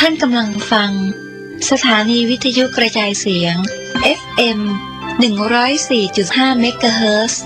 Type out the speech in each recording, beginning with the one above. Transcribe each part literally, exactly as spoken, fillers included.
านกำลังฟังสถานีวิทยุกระจายเสียง เอฟเอ็ม หนึ่งร้อยสี่จุดห้า เมกะเฮิรตซ์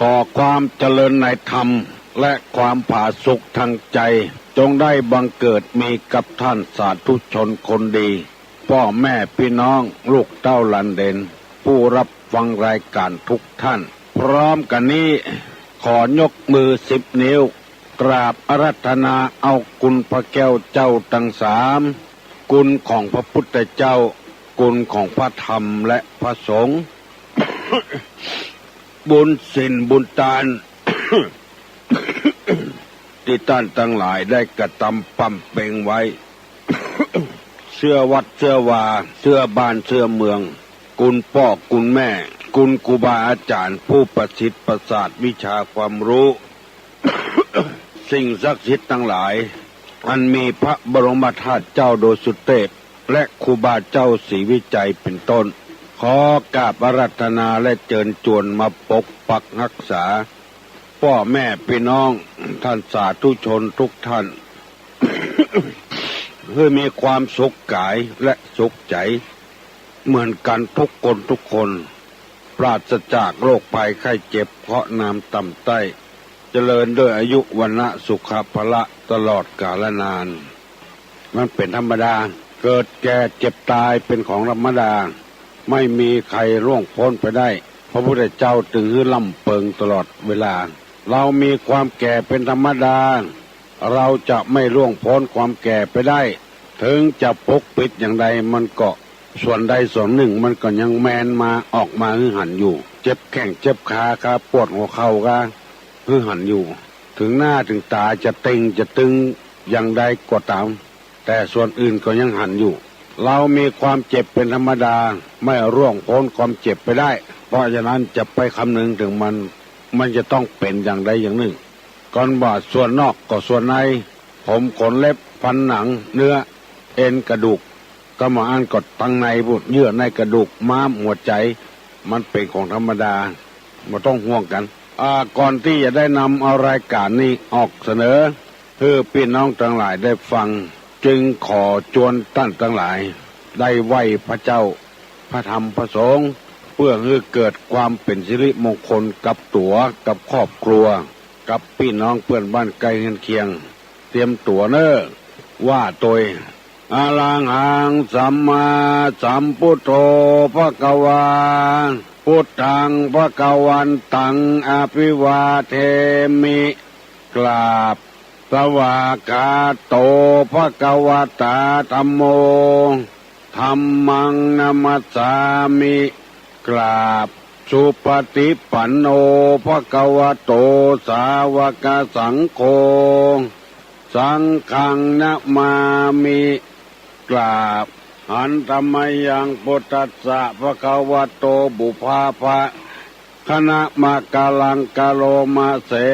ขอความเจริญในธรรมและความผาสุกทางใจ จงได้บังเกิดมีกับท่านสาธุชนคนดี ป้อแม่ปี้น้องลูกเต้าหลานเหลน ผู้ฮับฟังรายก๋านทุกท่าน พร้อมกั๋นนี้ ขอยกมือสิบนิ้ว กราบอาราธนาเอาคุณพระแก้วเจ้าตังสาม คุณของพระพุทธเจ้า คุณของพระธรรมและพระสงฆ์ บุญศีลบุญตาน ตี้ต้านตังหลายได้กระตำบำเพ็งไว้ เสื้อวัดเสื้อวา เสื้อบ้านเสื้อเมือง คุณป้อคุณแม่ คุณครูบาอาจ๋ารย์ผู้ประสิทธิ์ประสาทวิชาความฮู้ สิ่งศักดิ์สิทธิ์ตังหลาย อันมีพระบรมธาตุเจ้าดอยสุเตพ และครูบาเจ้าศรีวิชัยเป๋นต้น ขอกราบอาราธนาและเจิญจวนมาปกปักฮักษา ป้อแม่ปี้น้องท่านสาธุชนทุกท่าน หื้อมีความสุขก๋ายและสุขใจ๋ เหมือนกั๋นทุกคนทุกคน ปราศจากโรคภัยไข้เจ็บเคราะห์นามต่ำใต้ เจริญด้วยอายุวรรณะสุขะพละตลอดกาลนาน มันเป๋นธรรมดา เกิดแก่เจ็บต๋ายเป๋นของธรรมดา ไม่มีใผล่วงป๊นไปได้ พระพุทธเจ้าจึงหื้อร่ำเปิงตลอดเวลา เฮามีความแก่เป๋นธรรมดา เฮาจะไม่ล่วงป๊นความแก่ไปได้ เถิงจะปกปิดอย่างใดมันก็ ส่วนใดส่วนนึ่งมันก็ยังแมนมาออกมาหื้อหันอยู่ เจ็บแข้งเจ็บขา ขาปวดหัวเข่าก็หื้อหันอยู่ เถิงหน้าเถิงต๋าจะเต็งจะตึงอย่างใดก็ต๋าม แต่ส่วนอื่นก็ยังหันอยู่ เฮามีความเจ็บเป๋นธรรมดา ไม่ล่วงป๊นความเจ็บไปได้ เพราะฉะนั้นจะไปคำนึงเถิงมัน มันจะต้องเป๋นอย่างใดอย่างนึ่ง ก่อนว่าส่วนนอกก็ส่วนใน ผมขนเล็บฟันหนังเนื้อเอ็นกระดูก ก็บ่อั้นก็ตังในปู้น เยื่อในกระดูกม้ามหัวใจ๋ มันเป๋นของธรรมดา บ่ต้องห่วงกั๋น อ่า ก่อนตี้จะได้นำเอารายก๋านนี้ออกเสนอ หื้อปี้น้องตังหลายได้ฟัง จึงขอจวนต้านตังหลาย ได้ไหว้พระเจ้า พระธรรมพระสงฆ์ เปื้อหื้อเกิดความเป๋นสิริมงคลกับตั๋ว กับครอบครัว กับปี้น้องเปื้อนบ้านใก้เฮือนเคียง เตรียมตั๋วเน่อ ว่าโตย Arahaṃ sammāsambuddho bhagavā, buddhaṃ bhagavantaṃ abhivādemi. กราบ Svākkhāto bhagavatā dhammo, dhammaṃ namassāmi. กราบ Supaṭipanno bhagavato sāvakasaṅgho, saṅghaṃ namāmi. กราบ Handa mayaṃ buddhassa bhagavato pubbabhāganamakāraṃ karoma se.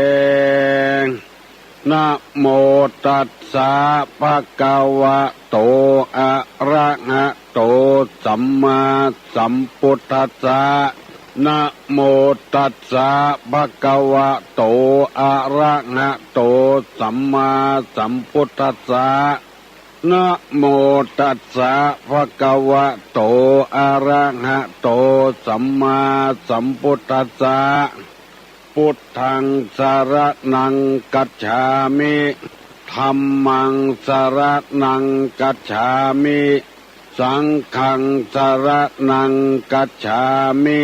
Namo tassa bhagavato arahato sammāsambuddhassa. Namo tassa bhagavato arahato sammāsambuddhassa. Namo tassa bhagavato arahato sammāsambuddhassa. Buddhaṃ saraṇaṃ gacchāmi. Dhammaṃ saraṇaṃ gacchāmi. Saṅghaṃ saraṇaṃ gacchāmi.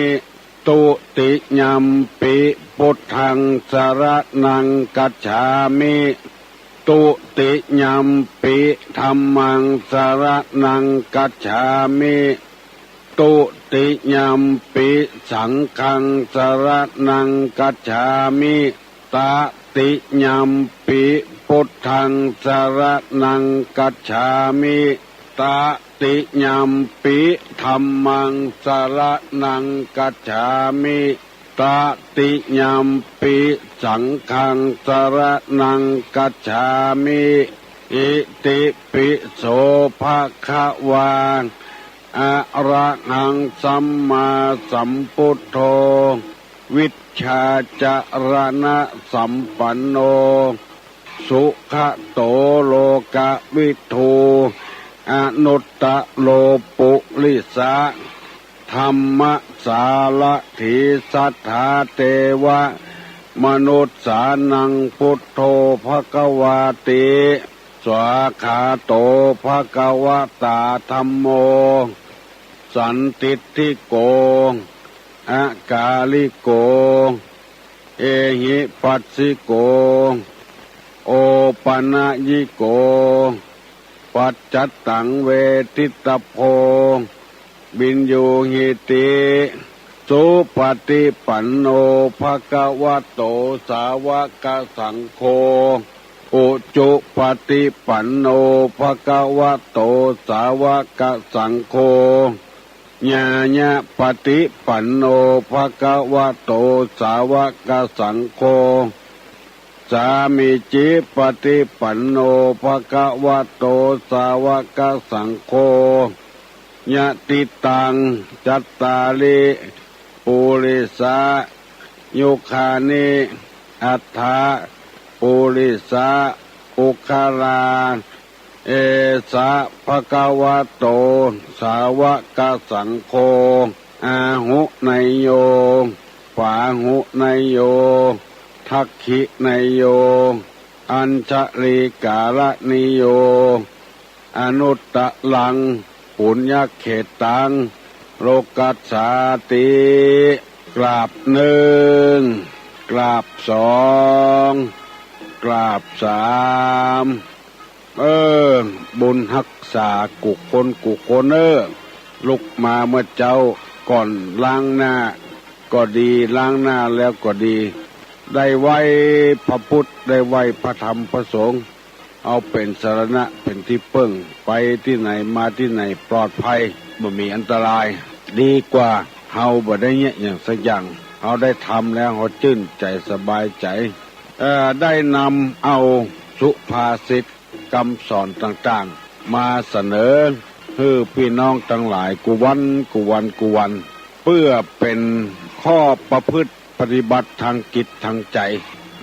Dutiyampi buddhaṃ saraṇaṃ gacchāmi. Dutiyampi dhammaṃ saraṇaṃ gacchāmi. Dutiyampi saṅghaṃ saraṇaṃ gacchāmi. Tatiyampi buddhaṃ saraṇaṃ gacchāmi. Ta ติยัมปิ ธัมมัง สรณัง คัจฉามิ ตติยัมปิ สังฆัง สรณัง คัจฉามิ อิติปิโส ภะคะวา อะระหัง สัมมาสัมพุทโธ วิชชาจรณสัมปันโน สุขะโต โลกะวิทู อนุตตะโร ปุริสะธัมมสารถี สัทธาเตวะมนุสสานัง พุทโธ ภะคะวาติ สวาคาโต ภะคะวะตา ธัมโม สันทิฏฐิโก อากาลิโก เอหิปัสสิโก โอปะนะยิโก ปัจจัตตัง เวทิตตะโพ วินยูหิติ สุปะฏิปันโน ภะคะวะโต สาวะกะสังโฆ อุจุปะฏิปันโน ภะคะวะโต สาวะกะสังโฆ ญาญะปะฏิปันโน ภะคะวะโต สาวะกะสังโฆ สามีจิปะฏิปันโน ภะคะวะโต สาวะกะสังโฆ ยะติตัง จัตตาริ ปุริสะยุคานิ อัตถะ ปุริสะปุคคลา เอสะ ภะคะวะโต สาวะกะสังโฆ อาหุเนยโย ปาหุเนยโย ทักขิเนยโย อัญชลีกาละนิโย อนุตตะรัง ปุญญะเขตัง โลกัสสาติ กราบหนึ่ง กราบสอง กราบสาม เออ บุญฮักษากู้คนกู้คนเอ้อ ลุกมาเมื่อเจ๊าก่อนล้างหน้าก็ดี ล้างหน้าแล้วก็ดี ได้ไหว้พระพุทธ ได้ไหว้พระธรรมพระสงฆ์ เอาเป๋นสรณะเป๋นตี้เปิ้ง ไปตี้ไหนมาตี้ไหนปลอดภัย บ่มีอันตราย ดีกว่าเฮาบ่ได้เยียะหยังสักอย่าง เฮาได้ทำแล้วเฮาจื้นใจ๋สบายใจ๋ เอ่อ ได้นำเอาสุภาษิต กำสอนต่างๆ มาเสนอหื้อปี้น้องตังหลายกู้วัน กู้วัน กู้วัน เปื้อเป๋นข้อประพฤติปฏิบัติตางจิตตางใจ๋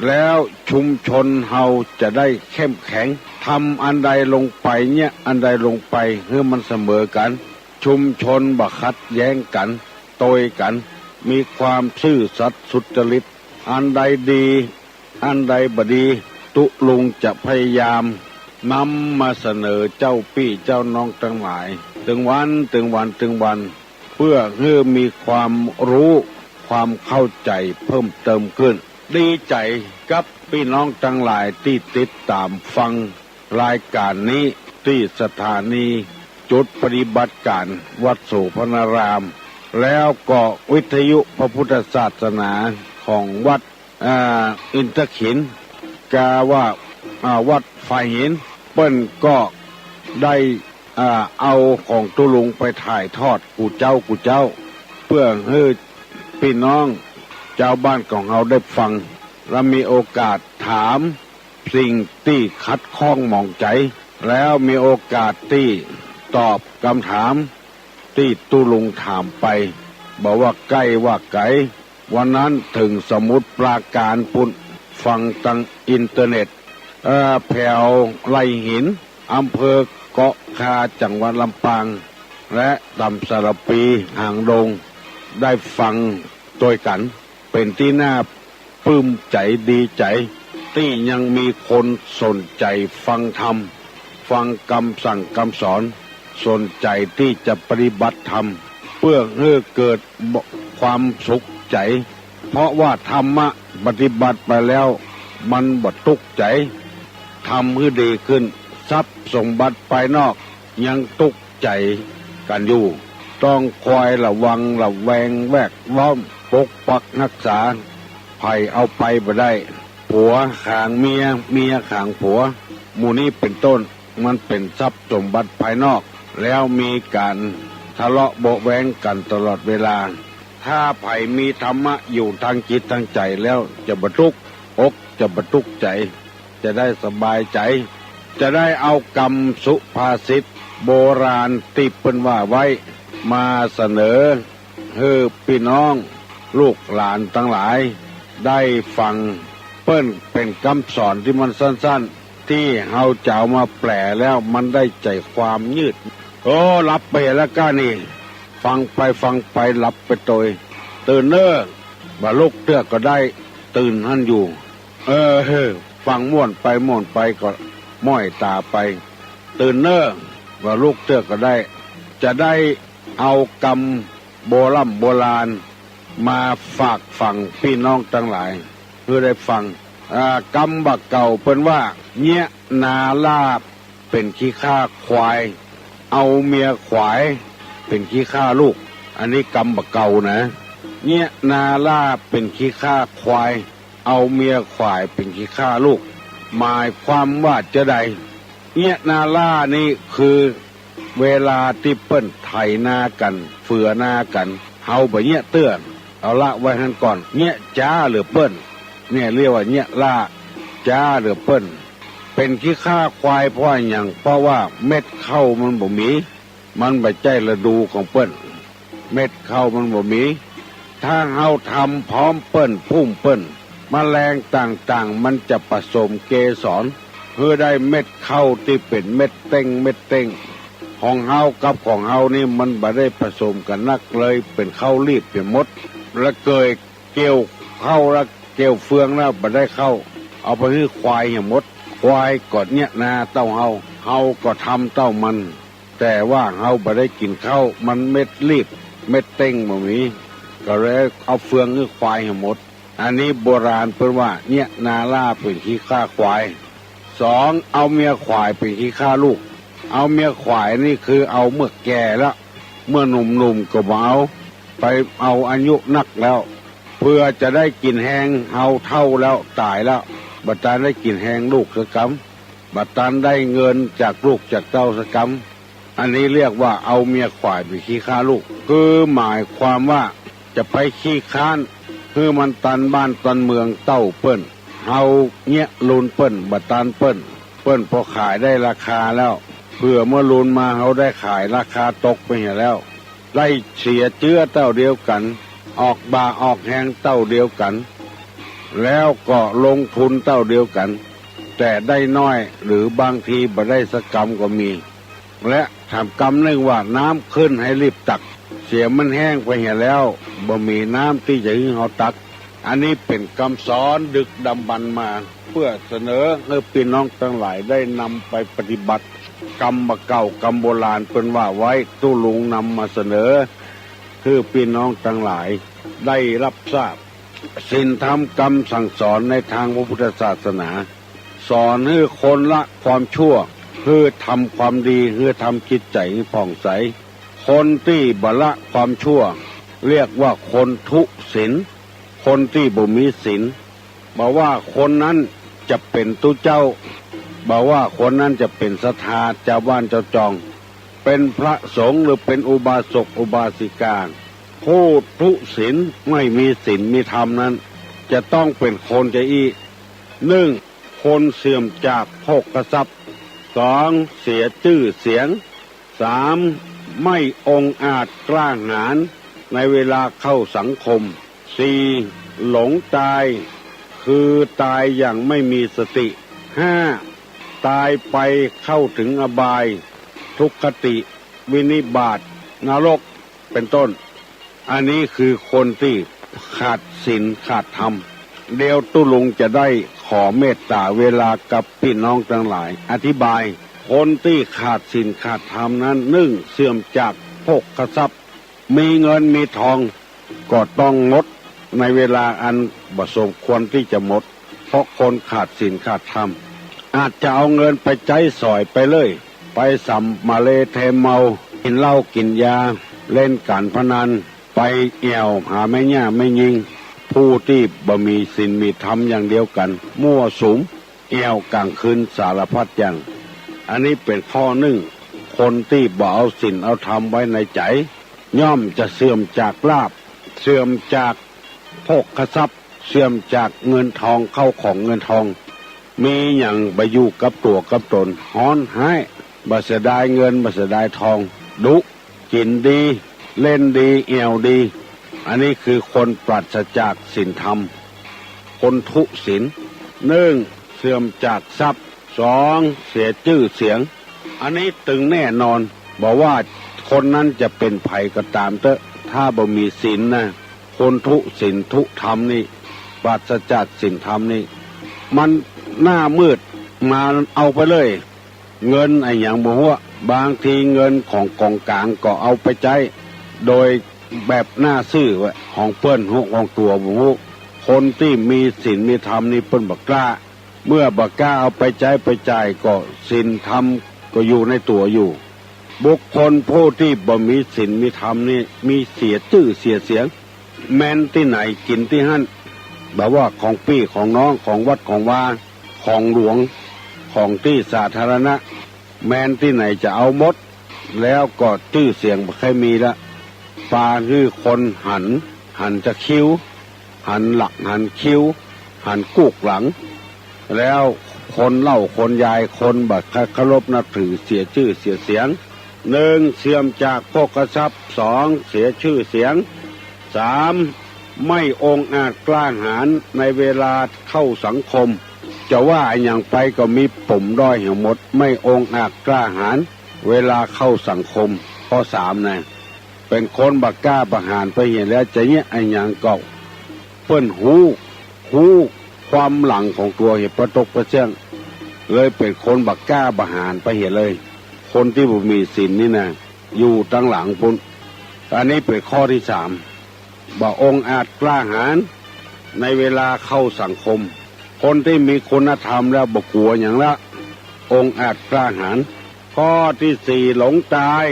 แล้วชุมชนเฮาจะได้เข้มแข็ง ทำอันใดลงไป เยียะอันใดลงไป หื้อมันเสมอกั๋น ชุมชนบ่ขัดแย้งกั๋น โตยกั๋น มีความซื่อสัตย์สุจริต อันใดดี อันใดบ่ดี ตุ๊ลุงจะพยายามนำมาเสนอเจ้าปี้เจ้าน้องตังหลาย ตึงวัน ตึงวัน ตึงวัน เปื้อหื้อมีความฮู้ ความเข้าใจ๋เพิ่มเติมขึ้น ดีใจ๋กับปี้น้องตังหลายตี้ติดต๋ามฟังรายก๋านนี้ตี้สถานีจุดปฏิบัติก๋านวัดโสภณาราม แล้วก็วิทยุพระพุทธศาสนาของวัด อ่า อินทขิล กาว่า อ่า วัดฝายหิน เปิ้นก็ได้ อ่า เอาของตุ๊ลุงไปถ่ายทอดกู้เจ๊ากู้เจ๊า เปื้อหื้อปี้น้องจาวบ้านของเฮาได้ฟัง และมีโอกาสถามสิ่งตี้ขัดข้องหมองใจ๋ แล้วมีโอกาสตี้ตอบกำถามตี้ตุ๊ลุงถามไป บ่ว่าใก้ว่าไก๋ วันนั้นเถิงสมุทรปราก๋านปู้น ฟังตางอินเทอร์เน็ต เอ่อ แผวไร่หิน อำเภอเกาะคา จังหวัดลำปาง และต๋ามสารภี หางดง ได้ฟังตวยกั๋น เป๋นตี้น่าปลื้มใจ๋ดีใจ๋ ตี้ยังมีคนสนใจ๋ฟังธรรม ฟังกำสั่งกำสอน สนใจ๋ตี้จะปฏิบัติธรรม เปื้อหื้อเกิดความสุขใจ๋ เพราะว่าธรรมะปฏิบัติไปแล้ว มันบ่ตุ๊กข์ใจ๋ ทำหื้อดีขึ้น ทรัพย์สมบัติภายนอกยังตุ๊กข์ใจ๋กั๋นอยู่ ต้องคอยระวังระแวงแวดล้อม ปกปักฮักษา ใผเอาไปบ่ได้ ผัวขางเมีย เมียขางผัว หมู่นี้เป๋นต้น มันเป๋นทรัพย์สมบัติภายนอก แล้วมีก๋านทะเลาะเบาะแว้งกั๋นตลอดเวลา ถ้าใผมีธรรมะอยู่ตางจิตตางใจ๋แล้วจะบ่ตุ๊กข์อก จะบ่ตุ๊กข์ใจ๋ จะได้สบายใจ๋ จะได้เอากำสุภาษิตโบราณตี้เปิ้นว่าไว้มาเสนอ หื้อปี้น้องลูกหลานตังหลายได้ฟัง เปิ้นเป๋นกำสอนตี้มันสั้นๆ ตี้เฮาจะเอามาแปลแล้วมันได้ใจ๋ความยืด โอ้ หลับไปแล้วก้านี่ ฟังไปฟังไปหลับไปตวย ตื่นเน่อ บ่าลุกเตื้อก็ได้ ตื่นหั้นอยู่ เออ ฟังม่วนไปม่วนไปก็ม้อยต๋าไป ตื่นเน่อ บ่าลุกเตื้อก็ได้ จะได้เอากำโบร่ำโบราณมาฝากฝังปี้น้องตังหลายหื้อได้ฟัง อ่า กำบ่าเก่าเปิ้นว่า เยียะนาล่าเป๋นขี้ข้าควาย เอาเมียขวายเป๋นขี้ข้าลูก อันนี้กำบ่าเก่านะ เยียะนาล่าเป๋นขี้ข้าควาย เอาเมียขวายเป๋นขี้ข้าลูก หมายความว่าจาใด เยียะนาล่านี่คือเวลาตี้เปิ้นไถนากั๋น เฟือนากั๋น เฮาบ่เยียะเตื้อ เอาละไว้หั้นก่อน เยียะจ๊าเหลือเปิ้น เนี่ยเรียกว่าเยียะล่า จ๊าเหลือเปิ้น เป๋นขี้ข้าควายเพราะหยัง เพราะว่าเม็ดข้าวมันบ่มี มันบ่ใจ้ฤดูของเปิ้น เม็ดข้าวมันบ่มี ถ้าเฮาทำพร้อมเปิ้น พุ้มเปิ้น แมลงต่างๆ มันจะผสมเกสร หื้อได้เม็ดข้าวตี้เป๋นเม็ดเต้งเม็ดเต้ง ของเฮากับของเฮานี่มันบ่ได้ผสมกั๋นนัก เลยเป๋นข้าวลีบไปหมด ละเกยเกี่ยวข้าวละเกี่ยวเฟืองแล้วบ่ได้ข้าว เอาไปหื้อควายเหียหมด ควายก็เยียะนาเต้าเฮา เฮาก็ทำเต้ามัน แต่ว่าเฮาบ่ได้กิ๋นข้าว มันเม็ดลีบ เม็ดเต้งบ่มี ก็เลยเอาเฟืองหื้อควายหื้อหมด อันนี้โบราณเปิ้นว่า เยียะนาล่าเป๋นขี้ข้าควาย สอง เอาเมียขวายเป๋นขี้ข้าลูก เอาเมียขวายนี่คือเอาเมื่อแก่แล้ว เมื่อหนุ่มๆ ก็บ่เอา ไปเอาอายุนักแล้ว เพื่อจะได้กิ๋นแฮงเฮาเฒ่าแล้วต๋ายแล้ว บ่ตันได้กิ๋นแฮงลูกสักกำ บ่ตันได้เงินจากลูกจากเต้าสักกำ อันนี้เรียกว่าเอาเมียขวายเป๋นขี้ข้าลูก คือหมายความว่าจะไปขี้ค้าน หื้อมันตันบ้านตันเมืองเต้าเปิ้น เฮาเยียะลุนเปิ้น บ่ตันเปิ้น เปิ้นพอขายได้ราคาแล้ว เผื่อเมื่อลุนมาเฮาได้ขายราคาตกไปเหียแล้ว ได้เสียเจื้อเต้าเดียวกั๋น ออกบ่าออกแฮงเต้าเดียวกั๋น แล้วก็ลงทุนเต้าเดียวกั๋น แต่ได้น้อย หรือบางทีบ่ได้สักกำก็มี และถามกำนึ่งว่าน้ำขึ้นหื้อรีบตัก เสียมันแห้งไปเหียแล้ว บ่มีน้ำตี้จะหื้อเฮาตัก อันนี้เป๋นกำสอนดึกดำบรรพ์มา เพื่อเสนอหื้อปี้น้องตังหลายได้นำไปปฏิบัติ กำบ่าเก่ากำโบราณเปิ้นว่าไว้ ตุ๊ลุงนำมาเสนอ หื้อปี้น้องตังหลายได้ฮับทราบ ศีลธรรมกำสั่งสอนในตางพระพุทธศาสนา สอนหื้อคนละความชั่ว หื้อทำความดี หื้อทำจิตใจ๋หื้อผ่องใส คนตี้บ่ละความชั่ว เรียกว่าคนทุศีล คนตี้บ่มีศีล บ่ว่าคนนั้นจะเป๋นตุ๊เจ้า บ่ว่าคนนั้นจะเป๋นศรัทธา จาวบ้านจาวจอง เป๋นพระสงฆ์หรือเป๋นอุบาสกอุบาสิกา ผู้ทุศีลไม่มีศีลมีธรรมนั้น จะต้องเป๋นคนจาอี้ นึ่ง คนเสื่อมจากโภคทรัพย์ สอง เสียจื้อเสียง สาม ไม่องอาจกล้าหาญในเวลาเข้าสังคม สี่ หลงตาย คือตายอย่างไม่มีสติ ห้า ตายไปเข้าถึงอบาย ทุกขติ วินิบาต นรก เป๋นต้น อันนี้คือคนตี้ขาดศีลขาดธรรม เดี๋ยวตุ๊ลุงจะได้ขอเมตต๋าเวลากับปี้น้องตังหลายอธิบาย คนตี้ขาดศีลขาดธรรมนั้น นึ่ง เสื่อมจากโภคทรัพย์ มีเงินมีทองก็ต้องหมดในเวลาอันบ่สมควรตี้จะหมด เพราะคนขาดศีลขาดธรรม อาจจะเอาเงินไปใจ๊สอยไปเลย ไปสำมะเลเทเมา กิ๋นเหล้ากิ๋นยา เล่นก๋านพนัน ไปแอ่วหาแม่หญ้าแม่ญิง ผู้ตี้บ่มีศีลมีธรรมอย่างเดียวกั๋น มั่วสุม แอ่วก๋างคืนสารพัดอย่าง อันนี้เป๋นข้อนึ่ง คนตี้บ่เอาศีลเอาธรรมไว้ในใจ๋ ย่อมจะเสื่อมจากลาภ เสื่อมจากโภคทรัพย์ เสื่อมจากเงินทอง เข้าของเงินทอง มีหยังบ่อยู่กับตั๋วกับต๋น ฮ้อนฮ้าย บ่เสียดายเงิน บ่เสียดายทอง ดุ กิ๋นดี เล่นดี แอ่วดี อันนี้คือคนปราศจากศีลธรรม คนทุศีล นึ่ง เสื่อมจากทรัพย์ สอง เสียจื้อเสียง อันนี้ตึงแน่นอน บ่ว่าคนนั้นจะเป๋นใผก็ต๋ามเต๊อะ ถ้าบ่มีศีลนะ คนทุศีลทุธรรมนี่ ปราศจากศีลธรรมนี่ มันหน้ามืดมาเอาไปเลย เงินอะหยังบ่ฮู้ บางทีเงินของก๋องก๋างก็เอาไปใจ๊ โดยแบบหน้าซื่อว่าของเปิ้นฮู้ ของตั๋วบ่ฮู้ คนตี้มีศีลมีธรรมนี่เปิ้นบ่กล้า เมื่อบ่กล้าเอาไปใจ๊ไปจ่ายก็ศีลธรรมก็อยู่ในตั๋วอยู่ บุคคลผู้ตี้บ่มีศีลมีธรรมนี่มีเสียจื้อเสียเสียง แม่นตี้ไหนกิ๋นตี้หั้น บ่ว่าของปี้ของน้อง ของวัดของวา ของหลวง ของตี้สาธารณะ แม่นตี้ไหนจะเอาหมด แล้วก็จื้อเสียงบ่ใค่มีละ ปาหื้อคนหัน หันจะคิ้ว หันหลักหันคิ้ว หันกุกหลัง แล้วคนเล่าคนยาย คนบ่เคารพนับถือ เสียจื้อเสียเสียง นึ่ง เสื่อมจากโภคทรัพย์ สอง เสียจื้อเสียง สาม ไม่องอาจกล้าหาญในเวลาเข้าสังคม จะว่าอะหยังไปก็มีป๋มด้อยเหียหมด ไม่องอาจกล้าหาญเวลาเข้าสังคม ข้อสามนะ เป๋นคนบ่กล้าบ่หาญไปเหียแล้ว จะเยียะอะหยังก็เปิ้นฮู้ ฮู้ความหลังของตั๋วเหียปะตกปะเสี้ยง เลยเป๋นคนบ่กล้าบ่หาญไปเหียเลย คนตี้บ่มีศีลนี่นะ อยู่ตังหลังปู้น อันนี้เป๋นข้อตี้สาม บ่องอาจกล้าหาญในเวลาเข้าสังคม คนตี้มีคุณธรรมแล้วบ่กั๋วหยังละ องอาจกล้าหาญ ข้อตี้สี่ หลงตาย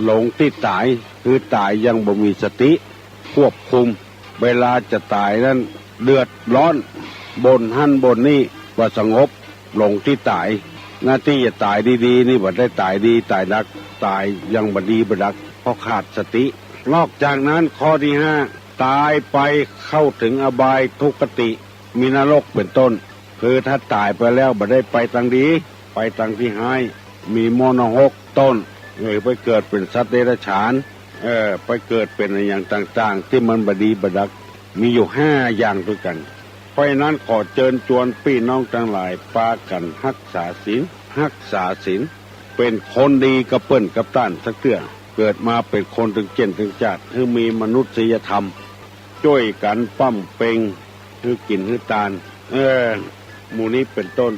หลงตี้ต๋าย คือต๋ายยังบ่มีสติควบคุม เวลาจะต๋ายนั้นเดือดร้อน บ่นหั้นบ่นนี่ บ่สงบ หลงตี้ต๋าย หน้าตี้จะต๋ายดีๆ นี่บ่ได้ต๋ายดี ต๋ายดัก ต๋ายยังบ่ดีบ่ดัก เพราะขาดสติ นอกจากนั้นข้อตี้ห้า ต๋ายไปเข้าเถิงอบายทุคติ มีนรกเป๋นต้น คือถ้าต๋ายไปแล้วบ่ได้ไปตังดี ไปตังตี้ฮ้าย มีมรณะหกต้น เออ ไปเกิดเป๋นสัตว์เดรัจฉาน เออ ไปเกิดเป๋นอะหยังต่างๆ ตี้มันบ่ดีบ่ดัก มีอยู่ห้าอย่างตวยกั๋น เพราะฉะนั้นขอเจิญจวนปี้น้องตังหลายปากั๋นฮักษาศีล ฮักษาศีล เป๋นคนดีกับเปิ้นกับต้านสักเตื้อ เกิดมาเป๋นคนตึงเจ้นตึงจาติ หื้อมีมนุษยธรรม จ้วยกั๋นป้ำเป็ง หื้อกิ๋นหื้อตาน เออ หมู่นี้เป๋นต้น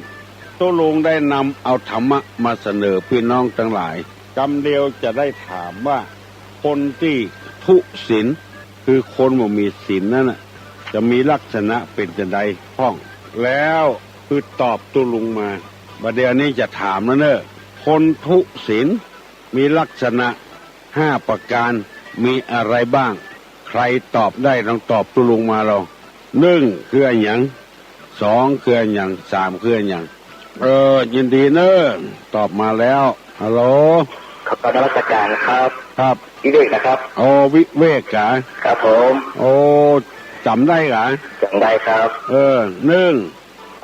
ตุ๊ลุงได้นำเอาธรรมะมาเสนอปี้น้องตังหลาย กำเดียวจะได้ถามว่า คนตี้ทุศีล คือคนบ่มีศีลนั้นน่ะ จะมีลักษณะเป๋นจาใดพ่อง แล้วคือตอบตุ๊ลุงมา บ่าเดี่ยวนี้จะถามแล้วเน่อ คนทุศีล มีลักษณะห้าประก๋าน มีอะไรบ้าง ใผตอบได้ลองตอบตุ๊ลุงมาลอง นึ่ง คืออะหยัง สอง คืออะหยัง สาม คืออะหยัง เออ ยินดีเน่อ ตอบมาแล้ว ฮัลโหล ขอกราบนมัสก๋านครับ ครับ วิเวกนะครับ โอ้ วิเวกกา ครับผม โอ้ จ๋ำได้กา จ๋ำได้ครับ เออ นึ่ง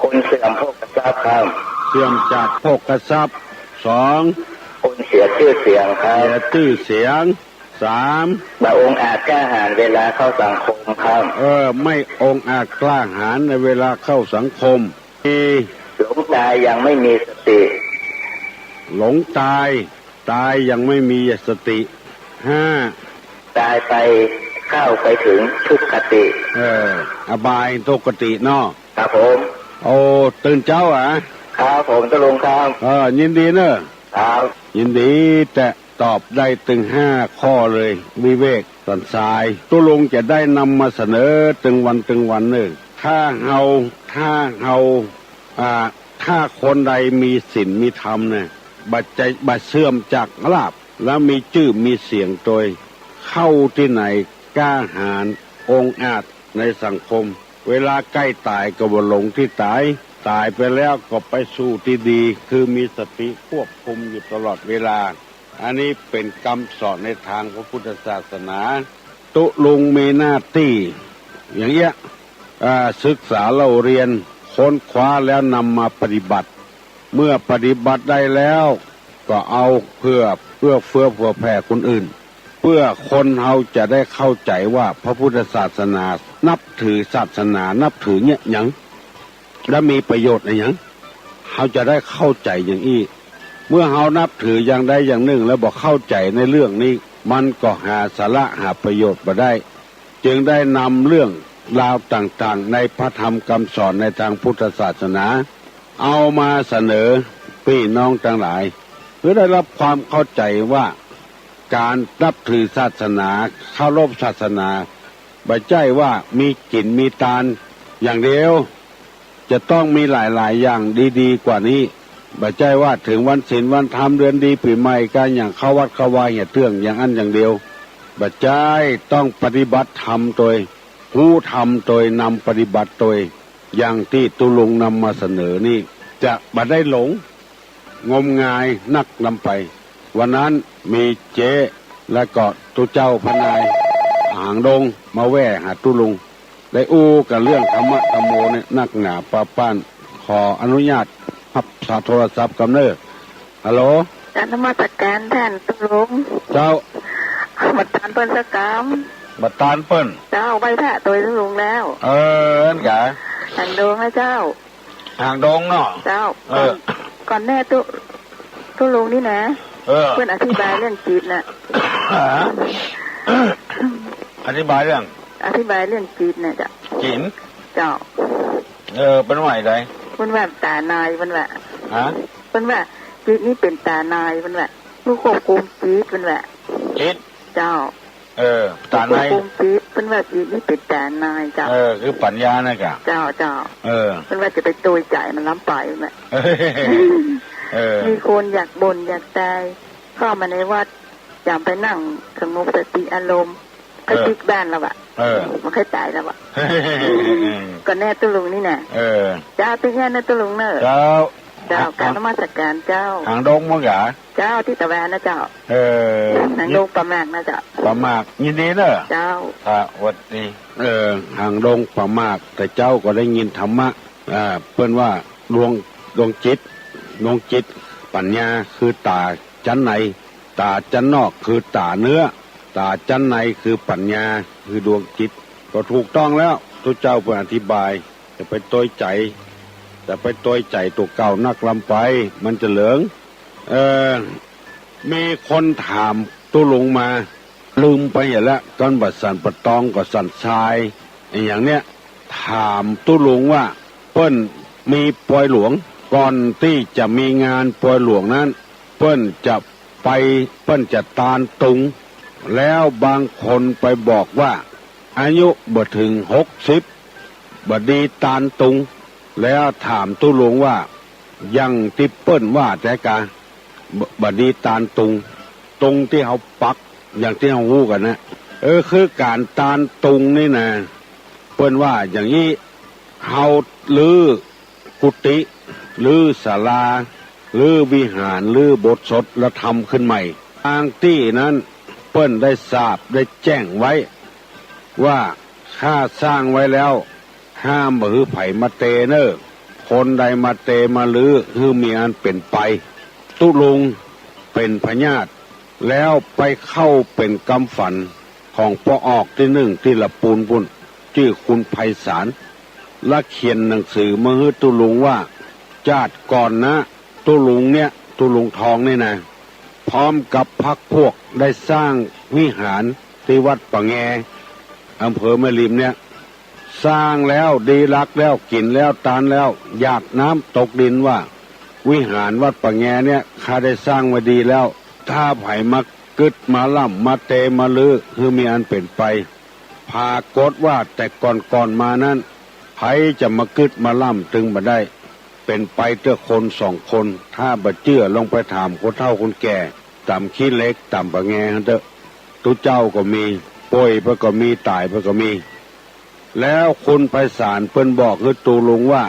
คนเสื่อมโภคทรัพย์ครับ เสื่อมจากโภคทรัพย์ สอง คนเสียจื้อเสียงครับ เสียจื้อเสียง สาม บ่องอาจกล้าหาญเวลาเข้าสังคมครับ เออ ไม่องอาจกล้าหาญในเวลาเข้าสังคม สี่ หลงตายยังไม่มีสติ หลงตาย ตายยังไม่มีสติ ห้า ตายไปเข้าไปถึงทุคติ เออ อบายทุคติเนาะ ครับผม โอ้ ตื่นเจ๊าอะ ครับผม ตุ๊ลุงครับ เออ ยินดีเน่อ ครับ ยินดีแต๊ ตอบได้ตึงห้าข้อเลย วิเวก สันสาย ตุ๊ลุงจะได้นำมาเสนอตึงวันตึงวันเน่อ ถ้าเฮา ถ้าเฮา อ่า ถ้าคนใดมีศีลมีธรรมเนี่ย บ่จะ บ่เสื่อมจากลาภ แล้วมีจื้อมีเสียงตวย เข้าตี้ไหนกล้าหาญ องอาจในสังคม เวลาใก้ต๋ายก็บ่หลงตี้ต๋าย ต๋ายไปแล้วก็ไปสู่ตี้ดี คือมีสติควบคุมอยู่ตลอดเวลา อันนี้เป๋นกำสอนในตางพระพุทธศาสนา ตุ๊ลุงมีหน้าตี้อย่างเอี้ย อ่า ศึกษาเล่าเรียน ค้นคว้าแล้วนำมาปฏิบัติ เมื่อปฏิบัติได้แล้ว ก็เอาเพื่อเอื้อเฟื้อเผื่อแผ่คนอื่น เพื่อคนเฮาจะได้เข้าใจ๋ว่าพระพุทธศาสนา นับถือศาสนา นับถือเนี่ยหยัง และมีประโยชน์อะหยัง เฮาจะได้เข้าใจ๋อย่างอี้ เมื่อเฮานับถืออย่างใดอย่างนึ่งแล้วบ่เข้าใจ๋ในเรื่องนี้ มันก็หาสาระหาประโยชน์บ่ได้ จึงได้นำเรื่องราวต่างๆ ในพระธรรมกำสอนในตางพุทธศาสนา เอามาเสนอปี้น้องตังหลาย เพื่อได้รับความเข้าใจ๋ว่า ก๋านนับถือศาสนา เคารพศาสนา บ่ใจ้ว่ามีศีลมีตานอย่างเดียว จะต้องมีหลายๆ อย่างดีๆ กว่านี้ บ่ใจ้ว่าเถิงวันศีลวันธรรม เดือนดีปี๋ใหม่ ก๋านหยังเข้าวัดเข้าวาเหียเตื้องอย่างอั้นอย่างเดียว บ่ใจ้ ต้องปฏิบัติธรรมตวย ฮู้ธรรมตวย นำปฏิบัติตวย อย่างตี้ตุ๊ลุงนำมาเสนอนี้ จะบ่ได้หลง งมงายนักล้ำไป วันนั้นมีเจ๊ และก็ตุ๊เจ้าพระนายหางดงมาแว่หาตุ๊ลุง ได้อู้กั๋นเรื่องธรรมะธัมโมเนี่ยนักหนาปาป้าน ขออนุญาตฮับสายโทรศัพท์กำเน่อ ฮัลโหล กราบนมัสก๋านต้านตุ๊ลุง เจ้า บ่ตานเปิ้นสักกำ บ่ตานเปิ้น เจ้า ไหว้พระตวยตุ๊ลุงแล้ว เออ อั้นกา หางดงนะเจ้า หางดงเนาะ เจ้า เออ ก่อน ก่อนแน่ตุ๊ ตุ๊ลุงนี่นะ เออ เปิ้นอธิบายเรื่องจิตน่ะ ฮะ อธิบายเรื่อง อธิบายเรื่องจิตน่ะเจ้า จิต เจ้า เออ เปิ้นว่าใด เปิ้นว่าต๋าใน เปิ้นว่า ฮะ เปิ้นว่าจิตนี่เป๋นต๋าใน เปิ้นว่า ผู้ควบคุมจิต เปิ้นว่า จิต เจ้า เออ ต๋าใน ควบคุมจิต เปิ้นว่าจิตนี่เป๋นต๋าในเจ้า เออ คือปัญญานะกะ เจ้า เจ้า เออ เปิ้นว่าจะไปตวยใจ๋มันล้ำไปน่ะ เออ มีคนอยากบ่นอยากตาย เข้ามาในวัด จ๋ำไปนั่งสงบสติอารมณ์ ค่อยปิ๊กบ้านแล้วอะ เออ มันค่อยต๋ายแล้วอะ ก่อนแน่ตุ๊ลุงนี่นะ เออ เจ้า ปิ๊กแน่นะตุ๊ลุงเน่อ เจ้า เจ้า กราบนมัสก๋านเจ้า หางดงเมืองกา เจ้า ตี้ตะแวนนะเจ้า เออ หางดงป่ามากนะเจ้า ป่ามาก ยินดีเน่อ เจ้า สวัสดี เออ หางดงป่ามาก แต่เจ้าก็ได้ยินธรรมะ อ่า เปิ้นว่าดวง ดวงจิต ดวงจิต ปัญญาคือต๋าจั้นใน ต๋าจั้นนอกคือต๋าเนื้อ ต๋าจั้นในคือปัญญา คือดวงจิต ก็ถูกต้องแล้ว ตุ๊เจ้าเปิ้นอธิบาย จะไปตวยใจ๋ จะไปตวยใจ๋ตั๋วเก่านักล้ำไป มันจะเหลิง เออ มีคนถามตุ๊ลุงมา ลืมไปเหียละ ก้อนบ่าสันปะตองก็สันทราย อะหยังเนี่ย ถามตุ๊ลุงว่า เปิ้นมีปอยหลวง ก่อนตี้จะมีงานปอยหลวงนั้น เปิ้นจะไป เปิ้นจะตานตุง แล้วบางคนไปบอกว่า อายุบ่เถิงหกสิบ บ่ดีตานตุง แล้วถามตุ๊ลุงว่า อย่างตี้เปิ้นว่าแต๊กา บ่ บ่ดีตานตุง ตุงตี้เฮาปัก อย่างตี้เฮาฮู้กั๋นนะ เออ คือก๋านตานตุงนี่นะ เปิ้นว่าอย่างอี้ เฮารื้อกุฏิ รื้อศาลา รื้อวิหาร รื้อโบสถ์สด แล้วทำขึ้นใหม่ ตางตี้นั้น เปิ้นได้สาป ได้แจ้งไว้ ว่าข้าสร้างไว้แล้ว ห้ามบ่หื้อใผมาเตเน่อ คนใดมาเตมารื้อ หื้อมีอันเป๋นไป ตุ๊ลุงเป๋นพยาธิ แล้วไปเข้าเป๋นกำฝันของป้อออกตี้นึ่งตี้ละปูนปู้น จื้อคุณไพศาล และเขียนหนังสือมาหื้อตุ๊ลุงว่า จาติก่อนนะ ตุ๊ลุงเนี่ย ตุ๊ลุงทองนี่นะ พร้อมกับพรรคพวกได้สร้างวิหารตี้วัดป่าแง อำเภอแม่ริมเนี่ย สร้างแล้วดีลักแล้ว กิ๋นแล้วตานแล้ว หยาดน้ำตกดินว่า วิหารวัดป่าแงเนี่ย ข้าได้สร้างไว้ดีแล้ว ถ้าใผมากึ๊ดมาล่ำมาเตมารื้อ หื้อมีอันเป๋นไป ผากฏว่าแต่ก่อนๆ มานั้น ใผจะมากึ๊ดมาล่ำตึงบ่ได้ เป๋นไปเตื้อคนสองคน ถ้าบ่เจื้อลองไปถามคนเฒ่าคนแก่ ต๋ามขี้เหล็ก ต๋ามป่าแงหั้นเต๊อะ ตุ๊เจ้าก็มี ป่วยไปก็มี ต๋ายไปก็มี แล้วคุณไพศาลเปิ้นบอกหื้อตุ๊ลุงว่า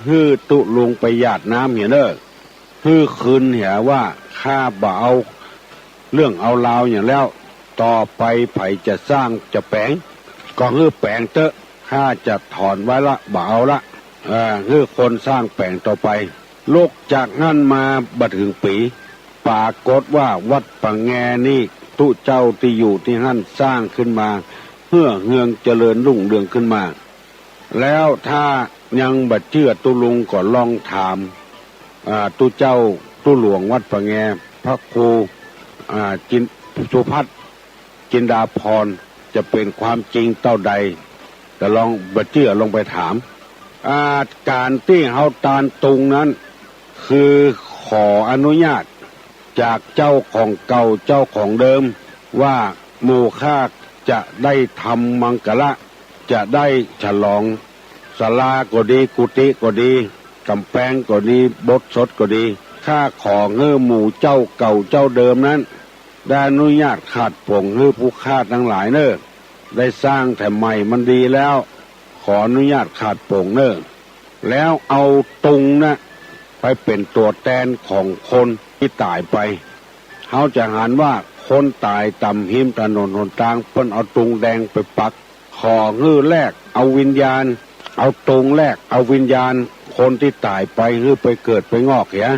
หื้อตุ๊ลุงไปหยาดน้ำเหียเน่อ หื้อคืนเหียว่า ข้าบ่เอาเรื่องเอาราวหยังแล้ว ต่อไปใผจะสร้างจะแป๋ง ก็หื้อแป๋งเต๊อะ ข้าจะถอนไว้ละ บ่เอาละ เอ่อ หื้อคนสร้างแป๋งต่อไป ลุกจากหั้นมาบ่เถิงปี๋ ปรากฏว่าวัดป่าแงนี่ ตุ๊เจ้าตี้อยู่ตี้หั้นสร้างขึ้นมา เฮื่อเฮืองเจริญรุ่งเรืองขึ้นมา แล้วถ้ายังบ่เจื้อตุ๊ลุงก็ลองถาม อ่า ตุ๊เจ้าตุ๊หลวงวัดป่าแง พระครู อ่า จิน สุพัฒน์ จินดาภรณ์ จะเป๋นความจริงเต้าใด ก็ลองบ่เจื้อลองไปถาม อ่า ก๋านตี้เฮาตานตุงนั้น คือขออนุญาตจากเจ้าของเก่าเจ้าของเดิม ว่าหมู่ข้าจะได้ทำมังคละ จะได้ฉลองศาลาก็ดี กุฏิก็ดี ก๋ำแปงก็ดี โบสถ์สดก็ดี ข้าขอหื้อหมู่เจ้าเก่าเจ้าเดิมนั้น ได้อนุญาตขาดผงหื้อผู้ข้าตังหลายเน่อ ได้สร้างแถมใหม่มันดีแล้ว ขออนุญาตขาดผงเน่อ แล้วเอาตุงนะไปเป๋นตั๋วแตนของคนตี้ต๋ายไป เฮาจะหันว่าคนต๋ายต๋ามฮิมถนนหนตาง เปิ้นเอาตุงแดงไปปัก ขอหื้อแลกเอาวิญญาณ เอาตุงแลกเอาวิญญาณคนตี้ต๋ายไป หื้อไปเกิดไปงอกเหีย